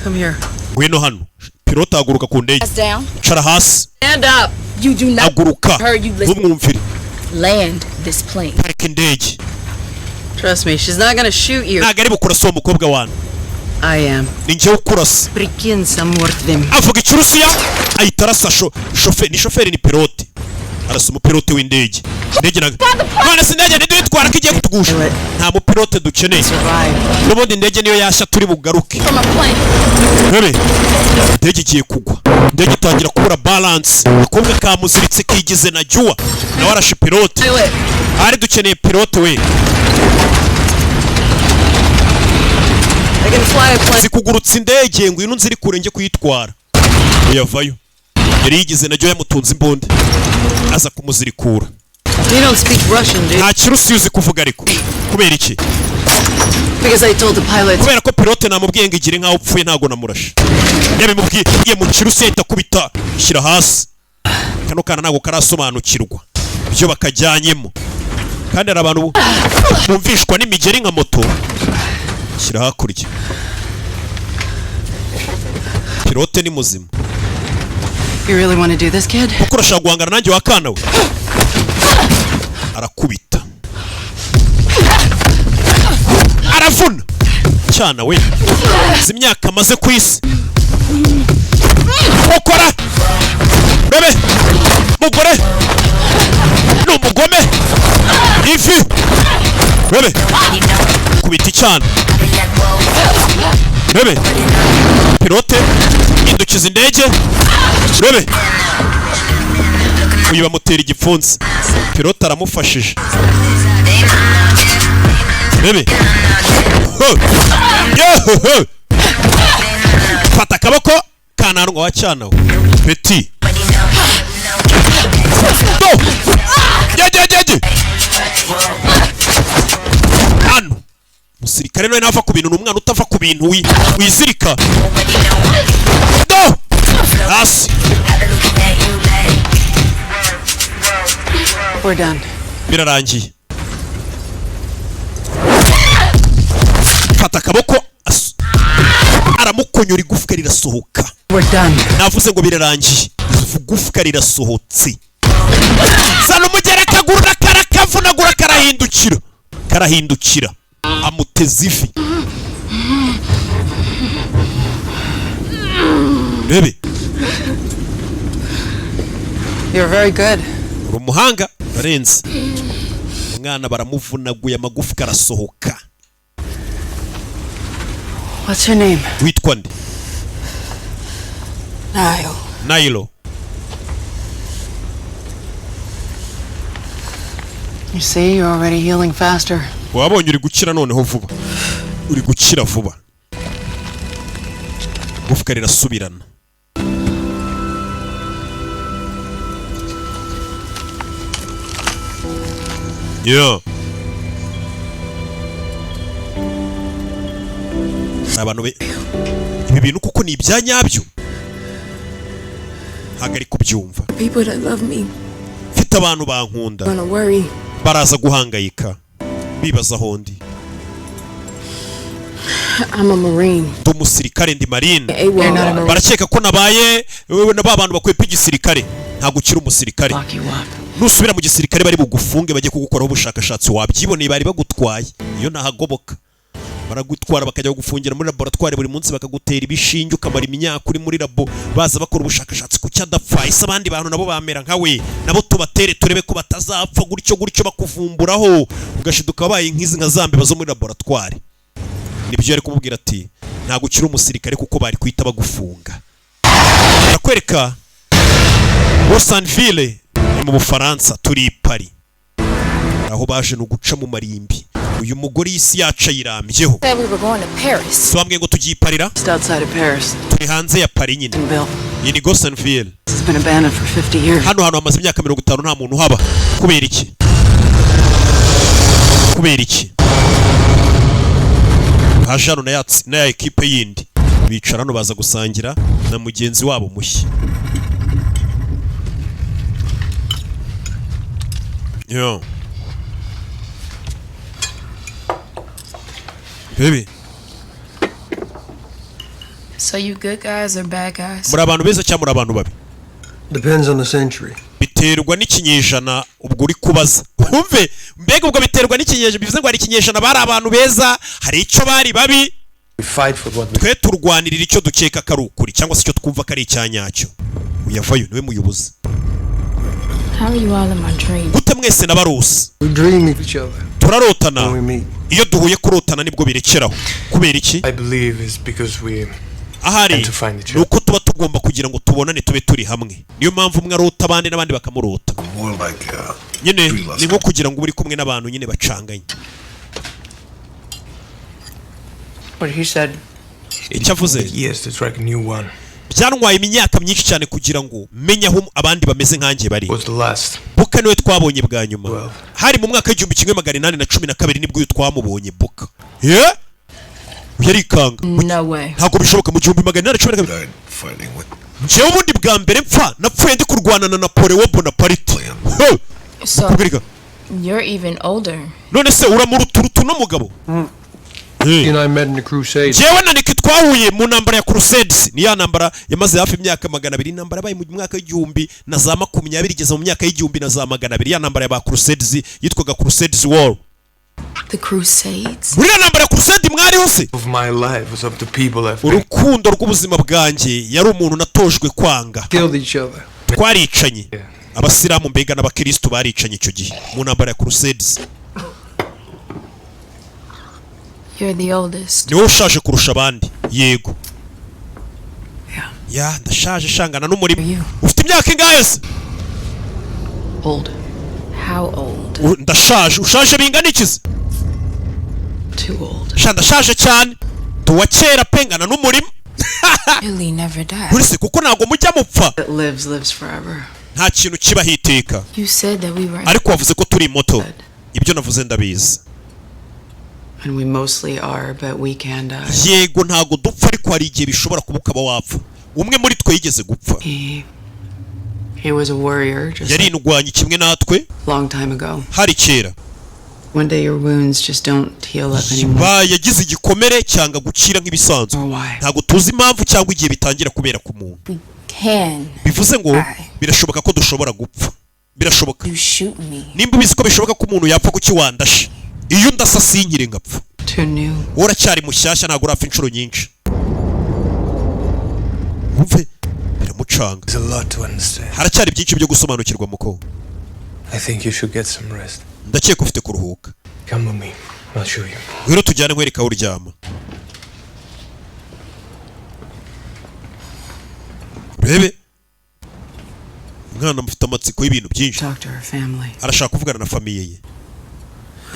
[SPEAKER 2] Come here.
[SPEAKER 1] Ngwino hano. Pilote ahaguruka ku ndege.
[SPEAKER 9] Ass down.
[SPEAKER 1] Cara hasi.
[SPEAKER 2] Stand up.
[SPEAKER 9] You do not
[SPEAKER 1] Haguruka.
[SPEAKER 9] her. You listen.
[SPEAKER 1] Ntumwumvire.
[SPEAKER 9] Land this plane.
[SPEAKER 1] Parika indege.
[SPEAKER 2] Trust me, she's not gonna shoot you.
[SPEAKER 1] Ntabwo ari bukurasa uwo mukobwa wanyu.
[SPEAKER 2] I am.
[SPEAKER 1] Ni njyewe ukurasa.
[SPEAKER 2] Прикинь, мертвым.
[SPEAKER 1] Avuga Ikirusiya, ahita arasa shoferi, ni shoferi, ni pilote. Arasa umupilote w'indege. Indege na none se indege ntiduyitwara ko igiye kutugusha? Nta mupilote dukeneye n'ubundi. Indege niyo yashya turi bugaruke.
[SPEAKER 9] From a plane.
[SPEAKER 1] Bebe, indege igiye kugwa, indege itangira kubura balance. Akobwa kamuziritse kigize na juwa, nawe arashe pilote. Ari dukeneye pilote we.
[SPEAKER 2] I can fly a plane.
[SPEAKER 1] Zikugurutsa indege, ngwino nziri kure njye kuyitwara. Uyavayo, yari yigize najyo, yamutunze imbunda, aza kumuzirikura.
[SPEAKER 2] You don't speak Russian, do you?
[SPEAKER 1] Nta Kirusiya uzi kuvuga, ariko kubera iki?
[SPEAKER 2] Because I told the pilot.
[SPEAKER 1] Kubera ko pilote namubwiye ngo igire nkaho upfuye, ntabwo namurashe. Yabimubwiye mu Kirusiya, ahita akubita shyira hasi. Kano kana ntabwo karasobanukirwa ibyo bakajyanyemo, kandi hari abantu bumvishwa n'imigeri nka moto. Shyira hakurya. Pilote ni muzima.
[SPEAKER 2] You really want to do this, kid?
[SPEAKER 1] Kuko urashaka guhangana nanjye wa kana we? Arakubita, aravuna cyana we. Izi myaka amaze ku isi ukora bebe mugore ni umugome. Ivi bebe, kubita icyana bebe. Pilote indukiza indege bebe. Uyu bamutera igipfunsi, pilote aramufashije bebe. Ho! Yo, ho! Fata akaboko kananwa wa cyana we peti do yegegege hano. Umusirikare nawe nava ku bintu, ni umwana utava ku bintu, wizirika do hasi.
[SPEAKER 2] We're done.
[SPEAKER 1] Birarangiye. Fata akaboko, aramukunyura, igufwa rirasohoka.
[SPEAKER 2] We're done.
[SPEAKER 1] Navuze ngo birarangiye, igufwa rirasohotse. Zana umugera, akaguru karakavunagura, karahindukira, karahindukira, amuteza ivi rebe.
[SPEAKER 2] You're very good.
[SPEAKER 1] Uri umuhanga urarenze. Umwana baramuvunaguye, amagufwa arasohoka.
[SPEAKER 2] What's your name?
[SPEAKER 1] Witwa nde?
[SPEAKER 2] Nile.
[SPEAKER 1] Nailo.
[SPEAKER 2] You see, you're already healing faster.
[SPEAKER 1] Wabonye uri gukira noneho vuba, uri gukira vuba, igufwa rirasubirana. Yo, hari abantu be ibi bintu kuko ni ibya nyabyo, ntabwo ari kubyumva.
[SPEAKER 7] People that love me
[SPEAKER 1] Mfite abantu bankunda.
[SPEAKER 7] gonna worry.
[SPEAKER 1] Baraza guhangayika bibaza aho ndi.
[SPEAKER 7] I'm a Marine.
[SPEAKER 1] Ndi umusirikare, ndi marine.
[SPEAKER 7] AWOL. You're not a Marine.
[SPEAKER 1] Barakeka ko nabaye wewe na ba bantu bakwepa igisirikare. Ntabwo ukiri umusirikare. Nusubira mu gisirikare bari bugufunge, bajye kugukoraho ubushakashatsi. Wabyiboneye, bari bagutwaye iyo nahagoboka. Baragutwara bakajya kugufungira muri laboratwari, buri munsi bakagutera ibishinge, ukamara imyaka uri muri labo, baza bakora ubushakashatsi ku cyadapfa. Ese abandi bantu nabo bamera nka we, nabo tubatere turebe ko batazapfa? Gutyo gutyo bakuvumburaho, ugashiduka wabaye nk'izi nka za mbeba zo muri laboratwari. Nibyo yari kumubwira ati ntabwo ukiri umusirikare, kuko bari guhita bagufunga. Barakwereka Rosanville, ni mu Bufaransa, turi i Paris. Aho baje ni uguca mu marimbi. Uyu mugore isi yacu ayirambyeho.
[SPEAKER 9] Said we were going to Paris.
[SPEAKER 1] Tubambwiye ngo tugiye i Paris.
[SPEAKER 2] Just outside of Paris.
[SPEAKER 1] Turi hanze ya Paris nyine. Iyi ni Gosanville.
[SPEAKER 2] It's been abandoned for 50 years.
[SPEAKER 1] Hano hantu hamaze imyaka 50 nta muntu uhaba. Kubera iki? Kubera iki? Haje hano na ya ekipe yindi, bicara hano, baza gusangira na mugenzi wabo mushya. Yo baby.
[SPEAKER 7] So you good guys or bad guys?
[SPEAKER 1] Muri abantu beza cyangwa muri abantu babi?
[SPEAKER 5] Depends on the century.
[SPEAKER 1] Biterwa n'ikinyejana. Ubwo uri kubaza, wumve mbega, ubwo biterwa n'ikinyejana, bivuze ngo hari ikinyejana bari abantu beza, hari icyo bari babi.
[SPEAKER 3] We fight for what we
[SPEAKER 1] Twe turwanirira icyo dukeka ko ari ukuri, cyangwa se icyo twumva ko ari icya nyacyo. Uyavayo niwe muyobozi.
[SPEAKER 7] How are you all in my dream?
[SPEAKER 1] Gute mwese n'abarusi?
[SPEAKER 5] We dream of each other.
[SPEAKER 1] Turarotana iyo duhuye, kurotana nibwo birekeraho. Kubera iki?
[SPEAKER 3] I believe is because we
[SPEAKER 1] Ahari
[SPEAKER 3] to find each
[SPEAKER 1] ni uko tuba tugomba kugira ngo tubonane, tube turi hamwe. Niyo mpamvu umwe arota abandi n'abandi bakamurota.
[SPEAKER 12] More like
[SPEAKER 1] Nyine ni nko kugira ngo ube uri kumwe n'abantu nyine bacanganye.
[SPEAKER 2] What he said.
[SPEAKER 1] Icyo avuze.
[SPEAKER 3] Years to track a new one.
[SPEAKER 1] Byantwaye imyaka myinshi cyane kugira ngo menye aho abandi bameze nkanjye bari.
[SPEAKER 3] Was the last.
[SPEAKER 1] Buka niwe twabonye bwa nyuma, hari mu mwaka w'1812, nibwo uyu twamubonye. Buka ye yarikanga.
[SPEAKER 7] No way.
[SPEAKER 1] Ntabwo bishoboka, mu 1812.
[SPEAKER 12] Fighting with
[SPEAKER 1] Njyewe ubundi bwa mbere mpfa napfuye ndi kurwana na Napoleon Bonaparte. Ho!
[SPEAKER 7] So
[SPEAKER 1] Kubwirika.
[SPEAKER 7] you're even older.
[SPEAKER 1] None se uramuruturutu no mugabo?
[SPEAKER 5] He and I met in the Crusades.
[SPEAKER 1] Njyewe na Nick twahuye mu ntambara ya Crusades, ni ya ntambara yamaze hafi imyaka 200, intambara yabaye mu mwaka w'igihumbi na za makumyabiri igeza mu myaka y'igihumbi na za magana abiri, ya ntambara ya ba Crusades yitwaga Crusades War.
[SPEAKER 7] The Crusades?
[SPEAKER 1] Muri ya ntambara ya Crusade mwariho se?
[SPEAKER 3] Of my life was up to people I've been.
[SPEAKER 1] Urukundo rw'ubuzima bwanjye yari umuntu natojwe kwanga.
[SPEAKER 5] Killed each other.
[SPEAKER 1] Twaricanye, abasilamu mbega n'abakirisitu baricanye icyo gihe mu ntambara ya Crusades.
[SPEAKER 7] You're the oldest.
[SPEAKER 1] Ni wowe ushaje kurusha abandi? Yego, ya ndashaje shangana n'umurimo. Ufite imyaka ingahe se?
[SPEAKER 2] Old.
[SPEAKER 7] How old?
[SPEAKER 1] Ndashaje. Ushaje bingana iki se?
[SPEAKER 2] Too old.
[SPEAKER 1] Sha ndashaje cyane, tuwa kera pe, ngana n'umurima.
[SPEAKER 7] Really never die.
[SPEAKER 1] Uretse kuko ntabwo mujya mupfa.
[SPEAKER 2] That lives, lives forever.
[SPEAKER 1] Nta kintu kibaho iteka.
[SPEAKER 7] You said that we were
[SPEAKER 1] Ariko wavuze ko turi moto. Ibyo navuze ndabizi.
[SPEAKER 2] And we mostly are, but we can die.
[SPEAKER 1] Yego, ntabwo dupfa, ariko hari igihe bishobora kuba ukaba wapfa. Umwe muri twe yigeze gupfa.
[SPEAKER 2] He was a warrior just
[SPEAKER 1] Yari indwanyi kimwe natwe.
[SPEAKER 2] long time ago.
[SPEAKER 1] Hari kera.
[SPEAKER 2] One day your wounds just don't heal up anymore.
[SPEAKER 1] Ba yagize igikomere cyanga gukira nk'ibisanzwe. Ntabwo tuzi impamvu cyangwa igihe bitangira kubera ku muntu.
[SPEAKER 7] Can
[SPEAKER 1] Bivuze ngo birashoboka ko dushobora gupfa, birashoboka.
[SPEAKER 7] you shoot me?
[SPEAKER 1] Nimba ubizi ko bishoboka ko umuntu yapfa, kuki wandashe? Iyo undasa sinkire ngapfa.
[SPEAKER 2] Too new.
[SPEAKER 1] Wowe uracyari mushyashya, ntabwo urapfa inshuro nyinshi. Wumve biramucanga.
[SPEAKER 3] There's a lot to understand.
[SPEAKER 1] Haracyari byinshi byo gusobanukirwa muko.
[SPEAKER 3] I think you should get some rest.
[SPEAKER 1] Ndakeka ufite kuruhuka.
[SPEAKER 3] Come with me. I'll show you.
[SPEAKER 1] Ngwino tujyane nkwereka aho uryama. Urebe umwana mufite amatsiko y'ibintu byinshi.
[SPEAKER 2] Talk to her family.
[SPEAKER 1] Arashaka kuvugana na famille ye.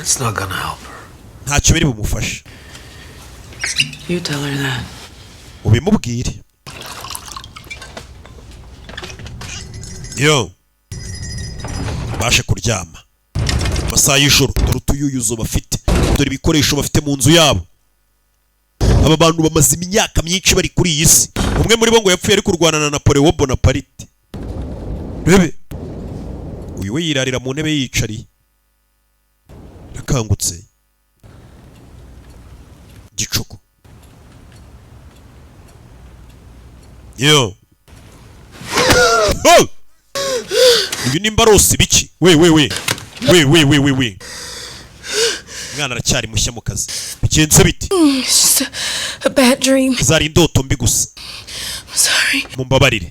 [SPEAKER 3] It's not gonna help her.
[SPEAKER 1] Ntacyo biri bumufashe.
[SPEAKER 2] You tell her that.
[SPEAKER 1] Ubimubwire yo. Bashe kuryama amasaha y'ijoro. Dore utuyuyuzo bafite, dore ibikoresho bafite mu nzu yabo. Aba bantu bamaze imyaka myinshi bari kuri iyi si. Umwe muri bo ngo yapfuye ari kurwana na Napoleon Bonaparte. Rebe uyu we yirarira mu ntebe yiyicariye, yakangutse gicuku. Yo. Oh! Uyu nimba arose ibiki? We we we we we we we we, Umwana aracyari mushya mu kazi. Bigenze bite?
[SPEAKER 7] It's just a bad dream.
[SPEAKER 1] Zari indoto mbi gusa.
[SPEAKER 7] I'm sorry.
[SPEAKER 1] Mumbabarire.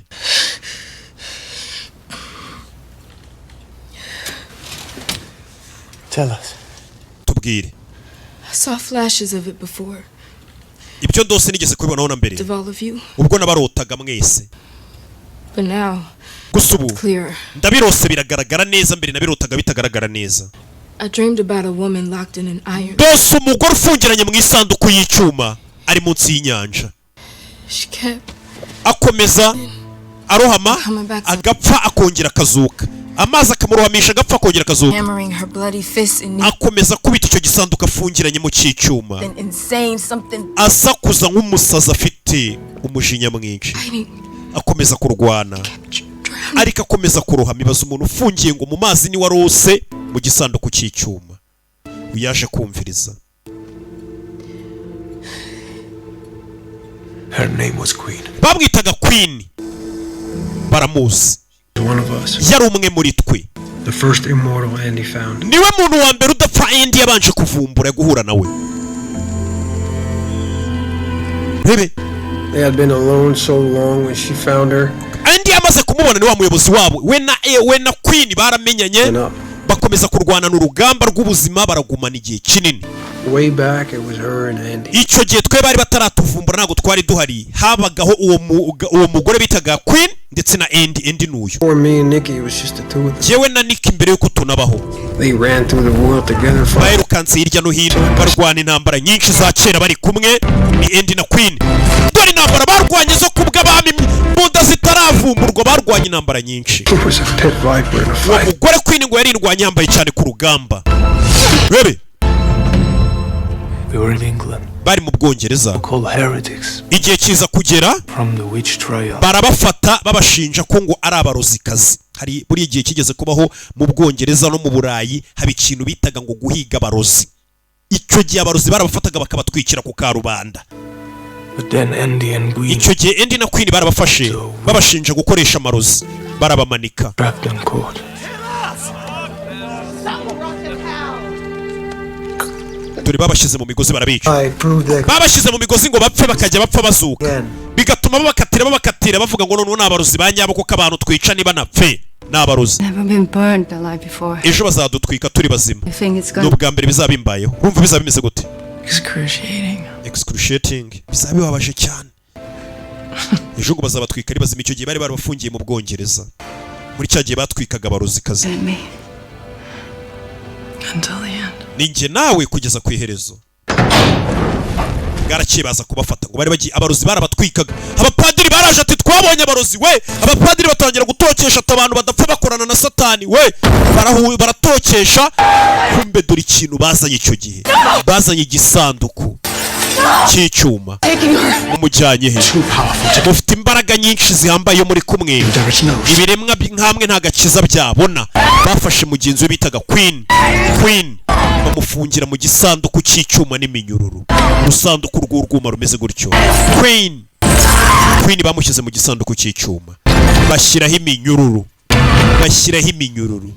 [SPEAKER 3] Tell us.
[SPEAKER 1] Tubwire.
[SPEAKER 7] I saw flashes of it before.
[SPEAKER 1] Ibyo ndose nigeze kubibonaho na mbere.
[SPEAKER 7] Of all of you.
[SPEAKER 1] Ubwo nabarotaga mwese.
[SPEAKER 7] But now,
[SPEAKER 1] Gusa ubu
[SPEAKER 7] clearer.
[SPEAKER 1] ndabirose biragaragara neza, mbere nabirotaga bitagaragara neza.
[SPEAKER 7] I dreamed about a woman locked in an iron.
[SPEAKER 1] Ndose umugore ufungiranye mu isanduku y'icyuma ari munsi y'inyanja.
[SPEAKER 7] She kept
[SPEAKER 1] Akomeza arohama, agapfa, akongera akazuka, amazi akamurohamisha, agapfa, akongera akazuka.
[SPEAKER 7] hammering her bloody fists in
[SPEAKER 1] Akomeza akubita icyo gisanduku afungiranyemo cy'icyuma,
[SPEAKER 7] an insane something
[SPEAKER 1] asakuza nk'umusazi afite umujinya mwinshi.
[SPEAKER 7] fighting.
[SPEAKER 1] Akomeza kurwana ariko akomeza kurohama. Ibaza umuntu ufungiye ngo mu mazi, ni warose mu gisanduku cy'icyuma. Yaje kumviriza.
[SPEAKER 3] Her name was Queen.
[SPEAKER 1] Bamwitaga Queen, baramuzi.
[SPEAKER 5] One of us.
[SPEAKER 1] Yari umwe muri twe.
[SPEAKER 5] The first immortal Andy found.
[SPEAKER 1] Niwe muntu wa mbere udapfa Andy yabanje kuvumbura, guhura nawe. Rebe.
[SPEAKER 5] They had been alone so long when she found her.
[SPEAKER 1] Andy yamaze kumubona, ni wa muyobozi wabo. We na Queen baramenyanye, bakomeza kurwana urugamba rw'ubuzima, baragumana igihe kinini.
[SPEAKER 5] Way back, it was her and Andy.
[SPEAKER 1] Icyo gihe twe bari bataratuvumbura, ntabwo twari duhari. Habagaho uwo mugore bitaga Queen ndetse na Andy. Andy n'uyu.
[SPEAKER 5] Before me and Nikki, it was just the two of them.
[SPEAKER 1] Jyewe na Nick, mbere yuko tunabaho.
[SPEAKER 5] They ran through the world together, fighting.
[SPEAKER 1] Bayirukanse hirya no hino, barwana intambara nyinshi za kera bari kumwe, ni Andy na Queen. Dore intambara barwanye zo kubw'abami, imbunda zitaravumburwa, barwanye intambara nyinshi.
[SPEAKER 5] He was a pit viper in a
[SPEAKER 1] Uwo
[SPEAKER 5] fight.
[SPEAKER 1] mugore Queen ngo yarirwanye yambaye cyane ku rugamba. Rebe.
[SPEAKER 3] We were in England,
[SPEAKER 1] Bari mu Bwongereza.
[SPEAKER 3] called heretics
[SPEAKER 1] Igihe kiza kugera
[SPEAKER 3] from the witch trial.
[SPEAKER 1] barabafata, babashinja ko ngo ari abarozikazi. Hari buri gihe kigeze kubaho mu Bwongereza no mu Burayi, haba ikintu bitaga ngo guhiga abarozi. Icyo gihe abarozi barabafataga bakabatwikira ku karubanda.
[SPEAKER 3] But then Andy and Queen
[SPEAKER 1] Icyo gihe Andy na Queen barabafashe, babashinja gukoresha amarozi, barabamanika.
[SPEAKER 3] trapped and caught.
[SPEAKER 1] Dore babashyize mu migozi, barabica.
[SPEAKER 5] I proved that
[SPEAKER 1] Babashyize mu migozi ngo bapfe, bakajya bapfa bazuka,
[SPEAKER 5] again.
[SPEAKER 1] bigatuma babakatira, babakatira bavuga ngo noneho ni abarozi ba nyabo kuko abantu twica niba napfe ni abarozi.
[SPEAKER 12] Never been burned alive before.
[SPEAKER 1] Ejo bazadutwika turi bazima.
[SPEAKER 12] I think it's
[SPEAKER 1] Ni
[SPEAKER 12] gonna
[SPEAKER 1] ubwa mbere bizaba bimbayeho. Urumva bizaba bimeze gute?
[SPEAKER 2] Excruciating.
[SPEAKER 1] Excruciating, bizaba bibabaje cyane. Ejo ngo bazabatwika ari bazima. Icyo gihe bari barabafungiye mu Bwongereza muri cya gihe batwikaga abarozikazi.
[SPEAKER 12] be me.
[SPEAKER 2] Until the end.
[SPEAKER 1] Ni njye nawe kugeza ku iherezo. Bwarakeye baza kubafata ngo bari bagiye abarozi barabatwikaga. Abapadiri baraje ati twabonye abarozi we. Abapadiri batangira gutokesha ati abantu badapfa bakorana na Satani we. Baratokesha. Kumbe dore ikintu bazanye icyo gihe, bazanye igisanduku cy'icyuma. Mumujyanye he? Mufite imbaraga nyinshi zihambaye iyo muri kumwe, ibiremwa nkamwe nta gakiza byabona. Bafashe mugenzi we bitaga Queen. Queen bamufungira mu gisanduku cy'icyuma n'iminyururu, urusanduku rw'urwuma rumeze gutyo. Queen bamushyize mu gisanduku cy'icyuma, bashyiraho iminyururu, bashyiraho iminyururu.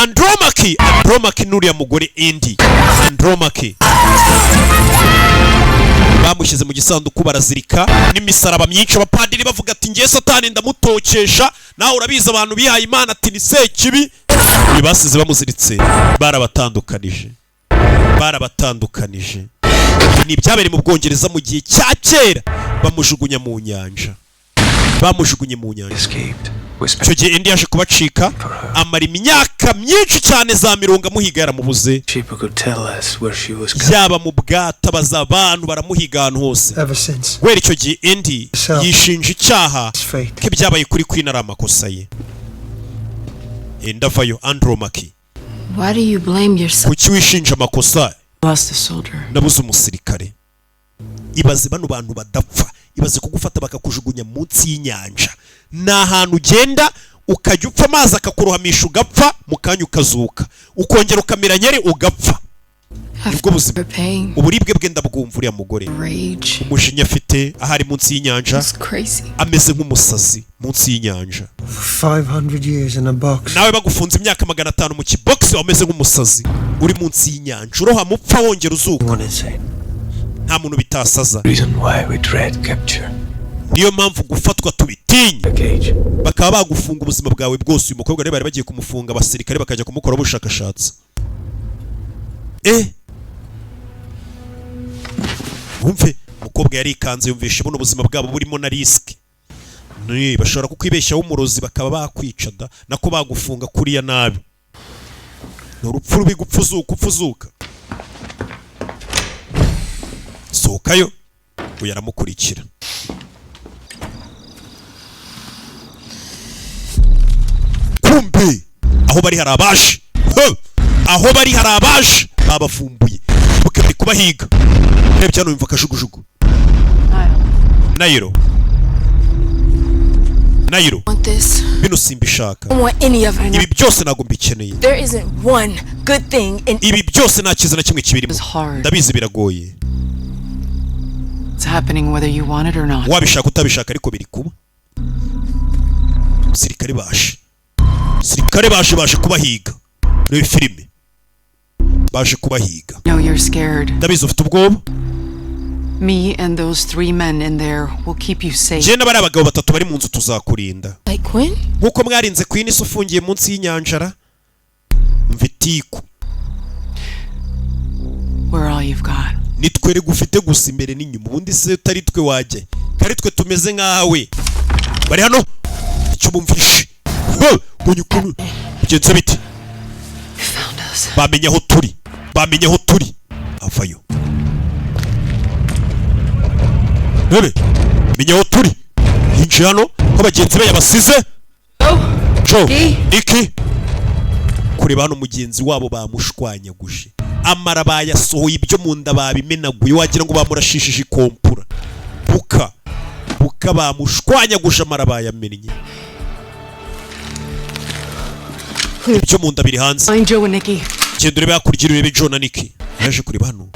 [SPEAKER 1] Andromaki, Andromaki n'uriya mugore Andy. Andromaki bamushyize mu gisanduku, barazirika n'imisaraba myinshi. Abapadiri bavuga ati ngiye Satani ndamutokesha, nawe urabizi abantu bihaye Imana, ati ni sekibi. Ibi basize bamuziritse, barabatandukanije, barabatandukanije. Ni ibyabereye mu Bwongereza mu gihe cya kera. Bamujugunya mu nyanja, bamujugunye mu nyanja. Icyo gihe Andy yaje kubacika, amara imyaka myinshi cyane za mirongo amuhiga, yaramubuze.
[SPEAKER 3] People could tell us where she was coming.
[SPEAKER 1] Yaba mu bwato, abaza abantu, baramuhiga ahantu hose.
[SPEAKER 5] Ever since.
[SPEAKER 1] Guhera icyo gihe Andy yishinja icyaha ko ibyabaye kuri Queen ari amakosa ye. Andy avayo, Andromaki.
[SPEAKER 7] Why do you blame yourself?
[SPEAKER 1] Kuki wishinja amakosa?
[SPEAKER 2] Lost a soldier.
[SPEAKER 1] Nabuze umusirikare. Ibaze bano bantu badapfa, ibaze kugufata bakakujugunya munsi y'inyanja. Ni ahantu ugenda ukajya upfa, amazi akakurohamisha ugapfa, mu kanya ukazuka, ukongera ukamera nyeri ugapfa. Nibwo buzima.
[SPEAKER 7] Her pain.
[SPEAKER 1] Uburibwe bwe ndabwumva. Uriya mugore,
[SPEAKER 7] Rage.
[SPEAKER 1] umujinya afite ahari munsi y'inyanja.
[SPEAKER 7] It's crazy.
[SPEAKER 1] Ameze nk'umusazi munsi y'inyanja.
[SPEAKER 5] 500 years in a box.
[SPEAKER 1] Nawe bagufunze imyaka 500 mu kibogisi, wameze nk'umusazi uri munsi y'inyanja, urohama, upfa, wongera uzuka. Nta muntu bitasaza.
[SPEAKER 3] Reason why we dread capture.
[SPEAKER 1] Niyo mpamvu gufatwa tubitinya, bakaba bagufunga ubuzima bwawe bwose. Uyu mukobwa rero bari bagiye kumufunga, abasirikare bakajya kumukoraho ubushakashatsi. Wumve, umukobwa yarikanze, yumvishe buno ubuzima bwabo burimo na risk. Ni bashobora kukwibeshyaho umurozi, bakaba bakwica da, nako bagufunga kuriya nabi. Ni urupfu rubi gupfa uzuka, upfa uzuka. Sohokayo, uyu aramukurikira. Kumbe aho bari hari abaje. Huh! Aho bari hari abaje babavumbuye, buke bari kubahiga. Urebye hano, yumva akajugujugu. Nayiro, Nayiro.
[SPEAKER 7] Want this?
[SPEAKER 1] Bino simbishaka.
[SPEAKER 7] I don't want any of it.
[SPEAKER 1] Ibi byose ntabwo mbikeneye.
[SPEAKER 9] There isn't one good thing in
[SPEAKER 1] Ibi byose nta cyiza na kimwe kibirimo. Ndabizi biragoye.
[SPEAKER 2] It's happening whether you want it or not.
[SPEAKER 1] Wabishaka utabishaka, ariko biri kuba. Sirikare baje, sirikare baje, baje kubahiga. Reba filime, baje kubahiga.
[SPEAKER 2] No, you're scared.
[SPEAKER 1] Ndabizi ufite ubwoba.
[SPEAKER 2] Me and those three men in there will keep you safe.
[SPEAKER 1] Njye n'abari abagabo batatu bari mu nzu tuzakurinda.
[SPEAKER 7] Like Quinn?
[SPEAKER 1] Nk'uko mwarinze Queen isi ufungiye munsi y'inyanjara mvitiku.
[SPEAKER 2] We're all you've got.
[SPEAKER 1] Nitwe ufite gusa imbere n'inyuma. Ubundi se utari twe wajya kari twe tumeze nkawe. Bari hano, icyo bumvishe. Ho! Mbonye ukuntu bigenze bite, bamenye aho turi, bamenye aho turi. Avayo rebe, menye aho turi. Yinjiye hano ko bagenzi be yabasize. Joe, Nicky, kureba hano mugenzi wabo bamushwanyaguje, amara bayasohoye, ibyo mu nda babimenaguye, wagira ngo bamurashishije ikompura. Buka buka, bamushwanyaguje, amara bayamennye, ibyo mu nda biri hanze.
[SPEAKER 2] Find Joe and Nikki.
[SPEAKER 1] Genda urebe hakurya, urebe Joe na Nicky. Yaje kureba hano.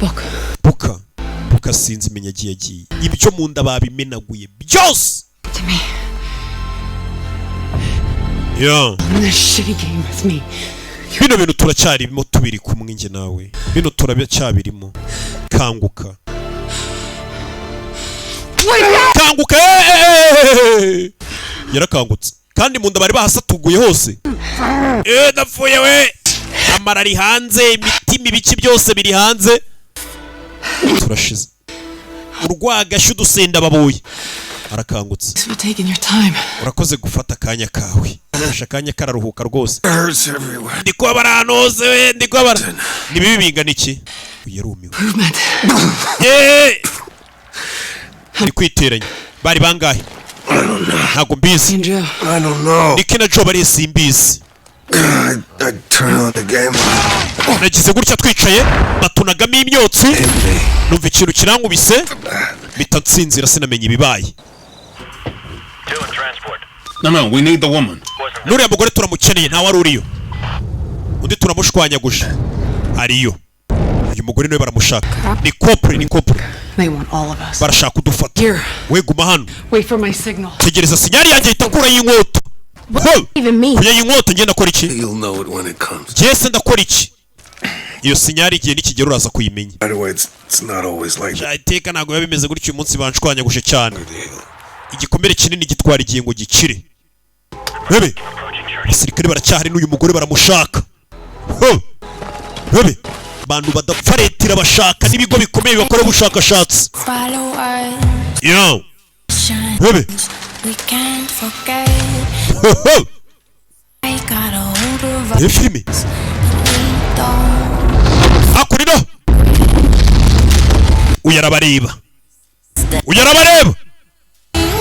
[SPEAKER 2] Book.
[SPEAKER 1] Buka buka, sinzi menya agiye agiye, ibyo mu nda babimenaguye byose.
[SPEAKER 2] To me.
[SPEAKER 1] Yeah.
[SPEAKER 2] In this shitty game with me.
[SPEAKER 1] Bino bintu turacyarimo, tubiri kumwe njye nawe, bino turacyabirimo. Kanguka, kanguka! Eh! Yarakangutse kandi mu nda bari bahasatuguye hose. Eh, ndapfuye we! Amara ari hanze, imitima, ibiki byose biri hanze, turashize. Urwagashya, udusenda babuye. Arakangutse.
[SPEAKER 2] Thanks for taking your time.
[SPEAKER 1] Urakoze gufata akanya kawe. Afashe akanya kararuhuka rwose.
[SPEAKER 3] Hurts everywhere.
[SPEAKER 1] Ndi kubabara ahantu hose we, ndi kubabara. Ni bibi bingana iki? Uyu yarumiwe.
[SPEAKER 2] Movement.
[SPEAKER 1] Eh! Ari kwiteranya. Bari bangahe? Ntabwo mbizi.
[SPEAKER 3] I don't know.
[SPEAKER 1] Nick na Joe bari, simbizi.
[SPEAKER 3] I turn on the game.
[SPEAKER 1] Nagize gutya twicaye, batunagamo imyotsi, numva ikintu kirankubise, mpita nsinzira, sinamenya ibibaye.
[SPEAKER 6] No, we need the woman.
[SPEAKER 1] N'uriya mugore turamukeneye. Ntawe wari uriyo, undi turamushwanyaguje. Ariyo, uyu mugore niwe baramushaka. Ni couple, ni couple.
[SPEAKER 2] They want all of us.
[SPEAKER 1] Barashaka kudufata.
[SPEAKER 2] Here.
[SPEAKER 1] We guma hano.
[SPEAKER 2] Wait for my signal.
[SPEAKER 1] Tegereza signal yanjye. Ihita akura y'inkota.
[SPEAKER 7] Even me.
[SPEAKER 1] Kuya y'inkota, njye ndakora iki?
[SPEAKER 3] You'll know it when it comes.
[SPEAKER 1] Jese ndakora iki? Iyo signal igihe nikigera uraza kuyimenya.
[SPEAKER 3] By the way, it's not always like
[SPEAKER 1] Sha, iteka ntabwo biba bimeze gutyo. Uyu munsi banshwanyaguje cyane. Igikomere kinini gitwara igihe ngo gikire. Bebe, abasirikare baracyahari, n'uyu mugore baramushaka. Ho! Bebe, abantu badapfa leta irabashaka n'ibigo bikomeye bibakora ubushakashatsi.
[SPEAKER 7] Follow us.
[SPEAKER 1] Yo bebe.
[SPEAKER 7] We can't forget.
[SPEAKER 1] Ho, ho!
[SPEAKER 7] I got a hold of us.
[SPEAKER 1] Reba filime.
[SPEAKER 7] We don't.
[SPEAKER 1] Hakurino uyu arabareba, uyu arabareba,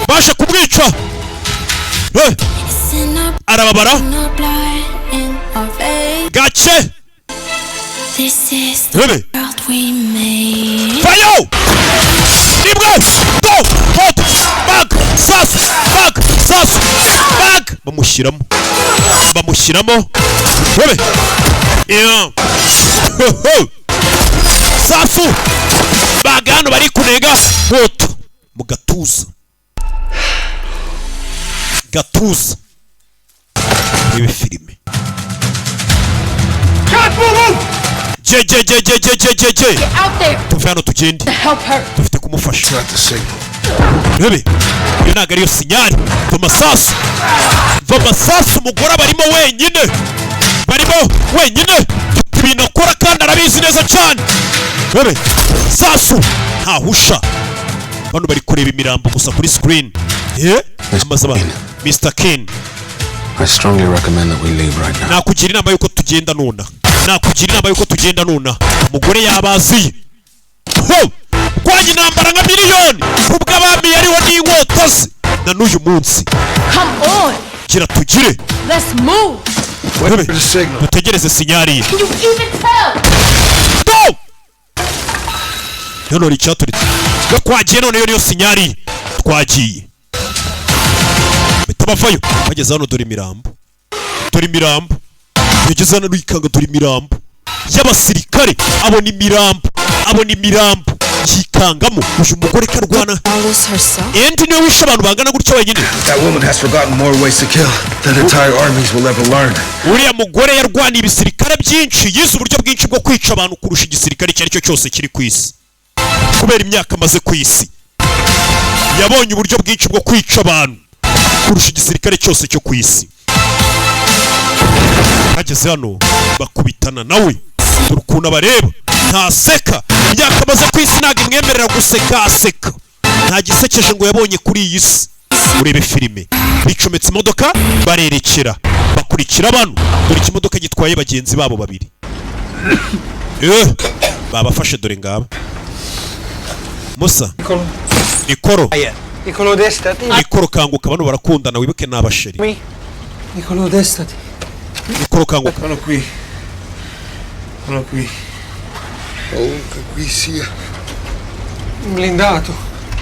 [SPEAKER 1] baje kumwica.
[SPEAKER 7] It's in our,
[SPEAKER 1] Arababara.
[SPEAKER 7] in our blood, in our veins.
[SPEAKER 1] Gake.
[SPEAKER 7] This is the
[SPEAKER 1] Rebe.
[SPEAKER 7] world we made.
[SPEAKER 1] Fayo rimwe, do hot bag, sasu bag, sasu bag, bamushyiramo, bamushyiramo. Rebe. Yeah. Ho, ho. Sasu baga hano, bari kunega moto mu gatuza, gatuza. Rebe filime. Je je je je je je je je.
[SPEAKER 7] Out there!
[SPEAKER 1] Tuve hano tugende.
[SPEAKER 7] Help her!
[SPEAKER 1] Dufite kumufasha. Rebe, iyo ntabwo ariyo signal. Va amasasu, va amasasu. Umugore barimo wenyine, barimo wenyine. Mfite ibintu akora kandi arabizi neza cyane. Rebe sasu, ntahusha. Bano bari kureba imirambo gusa kuri screen. Amaze abantu. Mr Ken.
[SPEAKER 6] I strongly recommend that we leave right now.
[SPEAKER 1] Nakugira inama yuko tugenda nona, nakugira inama yuko tugenda nona. Umugore yabaziye ho rwanya intambara nka miliyoni kubw'abami yariho n'inkota ze na n'uyu munsi.
[SPEAKER 7] Come on!
[SPEAKER 1] Gira tugire.
[SPEAKER 7] Let's move!
[SPEAKER 1] Rebe, dutegereze signal ye.
[SPEAKER 7] Can you even tell?
[SPEAKER 1] Do none icyaturitse. Twagiye none, iyo niyo signal ye. Twagiye, bahita bavayo. Bageze hano, dore imirambo, dore imirambo. Yageze hano yikanga, dore imirambo y'abasirikare. Abona imirambo, abona imirambo, yikangamo. Uyu mugore karwana
[SPEAKER 7] Alice herself?
[SPEAKER 1] Endi niwe wishe abantu bangana gutya wenyine.
[SPEAKER 3] That woman has forgotten more ways to kill than entire armies will ever learn.
[SPEAKER 1] Uriya mugore yarwaniye ibisirikare byinshi, yize uburyo bwinshi bwo kwica abantu kurusha igisirikare icyo ari cyo cyose kiri ku isi. Kubera imyaka amaze ku isi, yabonye uburyo bwinshi bwo kwica abantu kurusha igisirikare cyose cyo ku isi. Bageze hano bakubitana nawe. Dore ukuntu abareba, ntaseka. Imyaka amaze ku isi ntabwo imwemerera guseka. Aseka nta gisekeje ngo yabonye kuri iyi si. Urebe filime. Bicometse imodoka, barerekera, bakurikira bano. Dore ikimodoka gitwaye bagenzi babo babiri. Babafashe, dore ngaba. Musa Nikoro.
[SPEAKER 8] Nicolo, destati.
[SPEAKER 1] Nikoro, kanguka. Bano barakundana, wibuke ni abasheri.
[SPEAKER 8] Mi. Nicolo, destati.
[SPEAKER 1] Nikoro, kanguka.
[SPEAKER 3] Sono qui. Sono qui. Ovunque qui sia.
[SPEAKER 5] Blindato.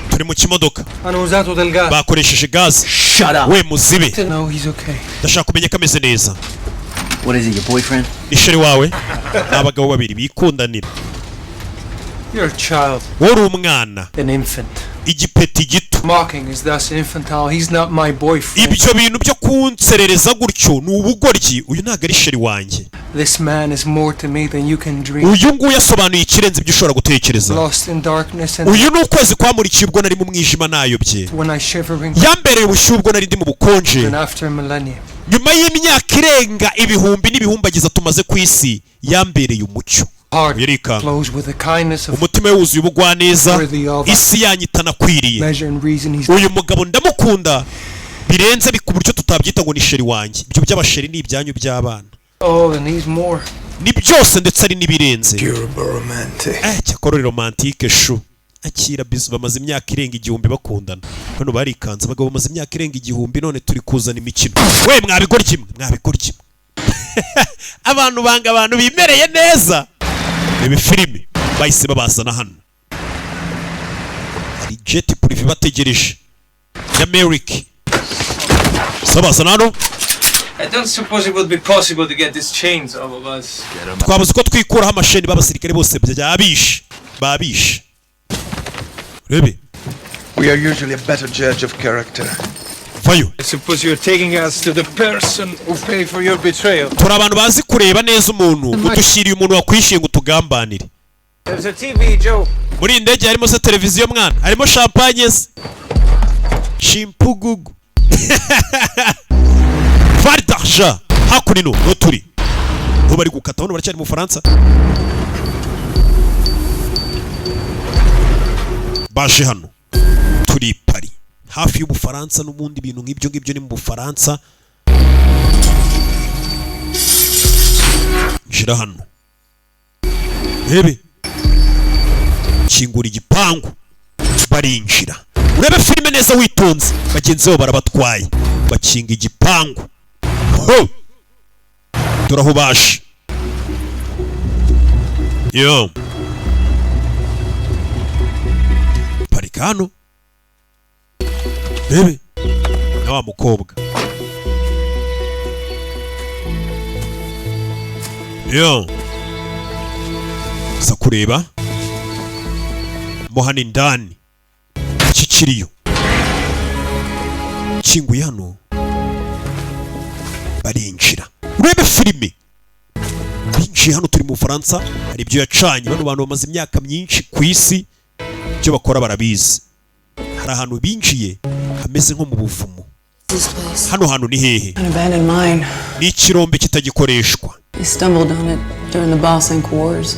[SPEAKER 1] Turi mu kimodoka.
[SPEAKER 5] Hanno usato del gas.
[SPEAKER 1] Bakoresheje gaze.
[SPEAKER 8] Shut up.
[SPEAKER 1] We muzibe.
[SPEAKER 5] No, he's okay.
[SPEAKER 1] Ndashaka kumenya ko ameze neza.
[SPEAKER 10] What is he, your boyfriend?
[SPEAKER 1] Ni chéri wawe? Ni abagabo babiri bikundanira.
[SPEAKER 5] You're a child.
[SPEAKER 1] Wowe uri umwana.
[SPEAKER 5] An infant.
[SPEAKER 1] Igipeti gito.
[SPEAKER 5] Mocking is thus infantile. He's not my boyfriend.
[SPEAKER 1] Ibyo bintu byo kunserereza gutyo ni ubugoryi. Uyu ntabwo ari chéri wanjye.
[SPEAKER 5] This man is more to me than you can dream.
[SPEAKER 1] Uyu nguyu asobanuye ikirenze ibyo ushobora gutekereza.
[SPEAKER 5] Lost in darkness and
[SPEAKER 1] Uyu ni ukwezi kwamurikiye ubwo nari mu mwijima nayobye.
[SPEAKER 5] when I shivering
[SPEAKER 1] Yambereye ubushyuhe ubwo nari ndi mu bukonje.
[SPEAKER 5] and after millennia.
[SPEAKER 1] Nyuma y'imyaka irenga ibihumbi n'ibihumbagiza tumaze ku isi, yambereye umucyo.
[SPEAKER 5] Heart
[SPEAKER 1] Yarikanga.
[SPEAKER 5] flows with the kindness of
[SPEAKER 1] Umutima we wuzuye ubugwaneza, isi yanyitanakwiriye.
[SPEAKER 5] measure and reason. He's
[SPEAKER 1] Uyu mugabo ndamukunda birenze ku buryo tutabyita ngo ni chéri wanjye. Ibyo by'abasheri ni ibyanyu by'abana.
[SPEAKER 5] all and he's more.
[SPEAKER 1] Ni byose ndetse ari n'ibirenze.
[SPEAKER 3] You're a romantic.
[SPEAKER 1] Cyakora uri romantique shu. Akira bizu. Bamaze imyaka irenga 1000 bakundana. Hano barikanze, abagabo bamaze imyaka irenga 1000, none turi kuzana imikino. We mwabigoryi mwe, mwabigoryi mwe. Abantu banga abantu bimereye neza. Ibi filime bahise babazana hano, hari jet privé bategereje ya Merrick. Sabazana hano.
[SPEAKER 13] I don't suppose it would be possible to get these chains off of us.
[SPEAKER 1] Twabuze uko twikuraho amasheni b'abasirikare bose byabishe, babishe. Rebe.
[SPEAKER 3] We are usually a better judge of character.
[SPEAKER 1] Vayo.
[SPEAKER 13] I suppose you're taking us to the person who paid for your betrayal.
[SPEAKER 1] Turi abantu bazi kureba neza umuntu. Udushyiriye umuntu wakwishyuye ngo utugambanire.
[SPEAKER 13] There's a TV, Joe.
[SPEAKER 1] Muri iyi ndege harimo se televiziyo mwana? Harimo champagne se? Chimpugugu val d'argent hakuno no turi bo bari gukata hano, baracyari mu Bufaransa. Baje hano, turi i Paris hafi y'Ubufaransa n'ubundi bintu nk'ibyo ngibyo ni mu Bufaransa. Nshira hano rebe, kingura igipangu barinjira. Urebe filime neza witonze. Bagenzi babo barabatwaye, bakinga igipangu. Ho, dore aho baje yo parika hano. Rebe na wa mukobwa yo za kureba. Mo hano indani iki kiriyo kinguye hano, barinjira. Urebe filime, binjiye hano. Turi mu Bufaransa, hari ibyo yacanye. Bano bantu bamaze imyaka myinshi ku isi, ibyo bakora barabizi. Hari ahantu binjiye hameze nko mu buvumo.
[SPEAKER 12] This place.
[SPEAKER 1] Hano hantu ni hehe?
[SPEAKER 2] An abandoned mine.
[SPEAKER 1] Ni ikirombe kitagikoreshwa.
[SPEAKER 2] They stumbled on it during the Ba Sing Wars.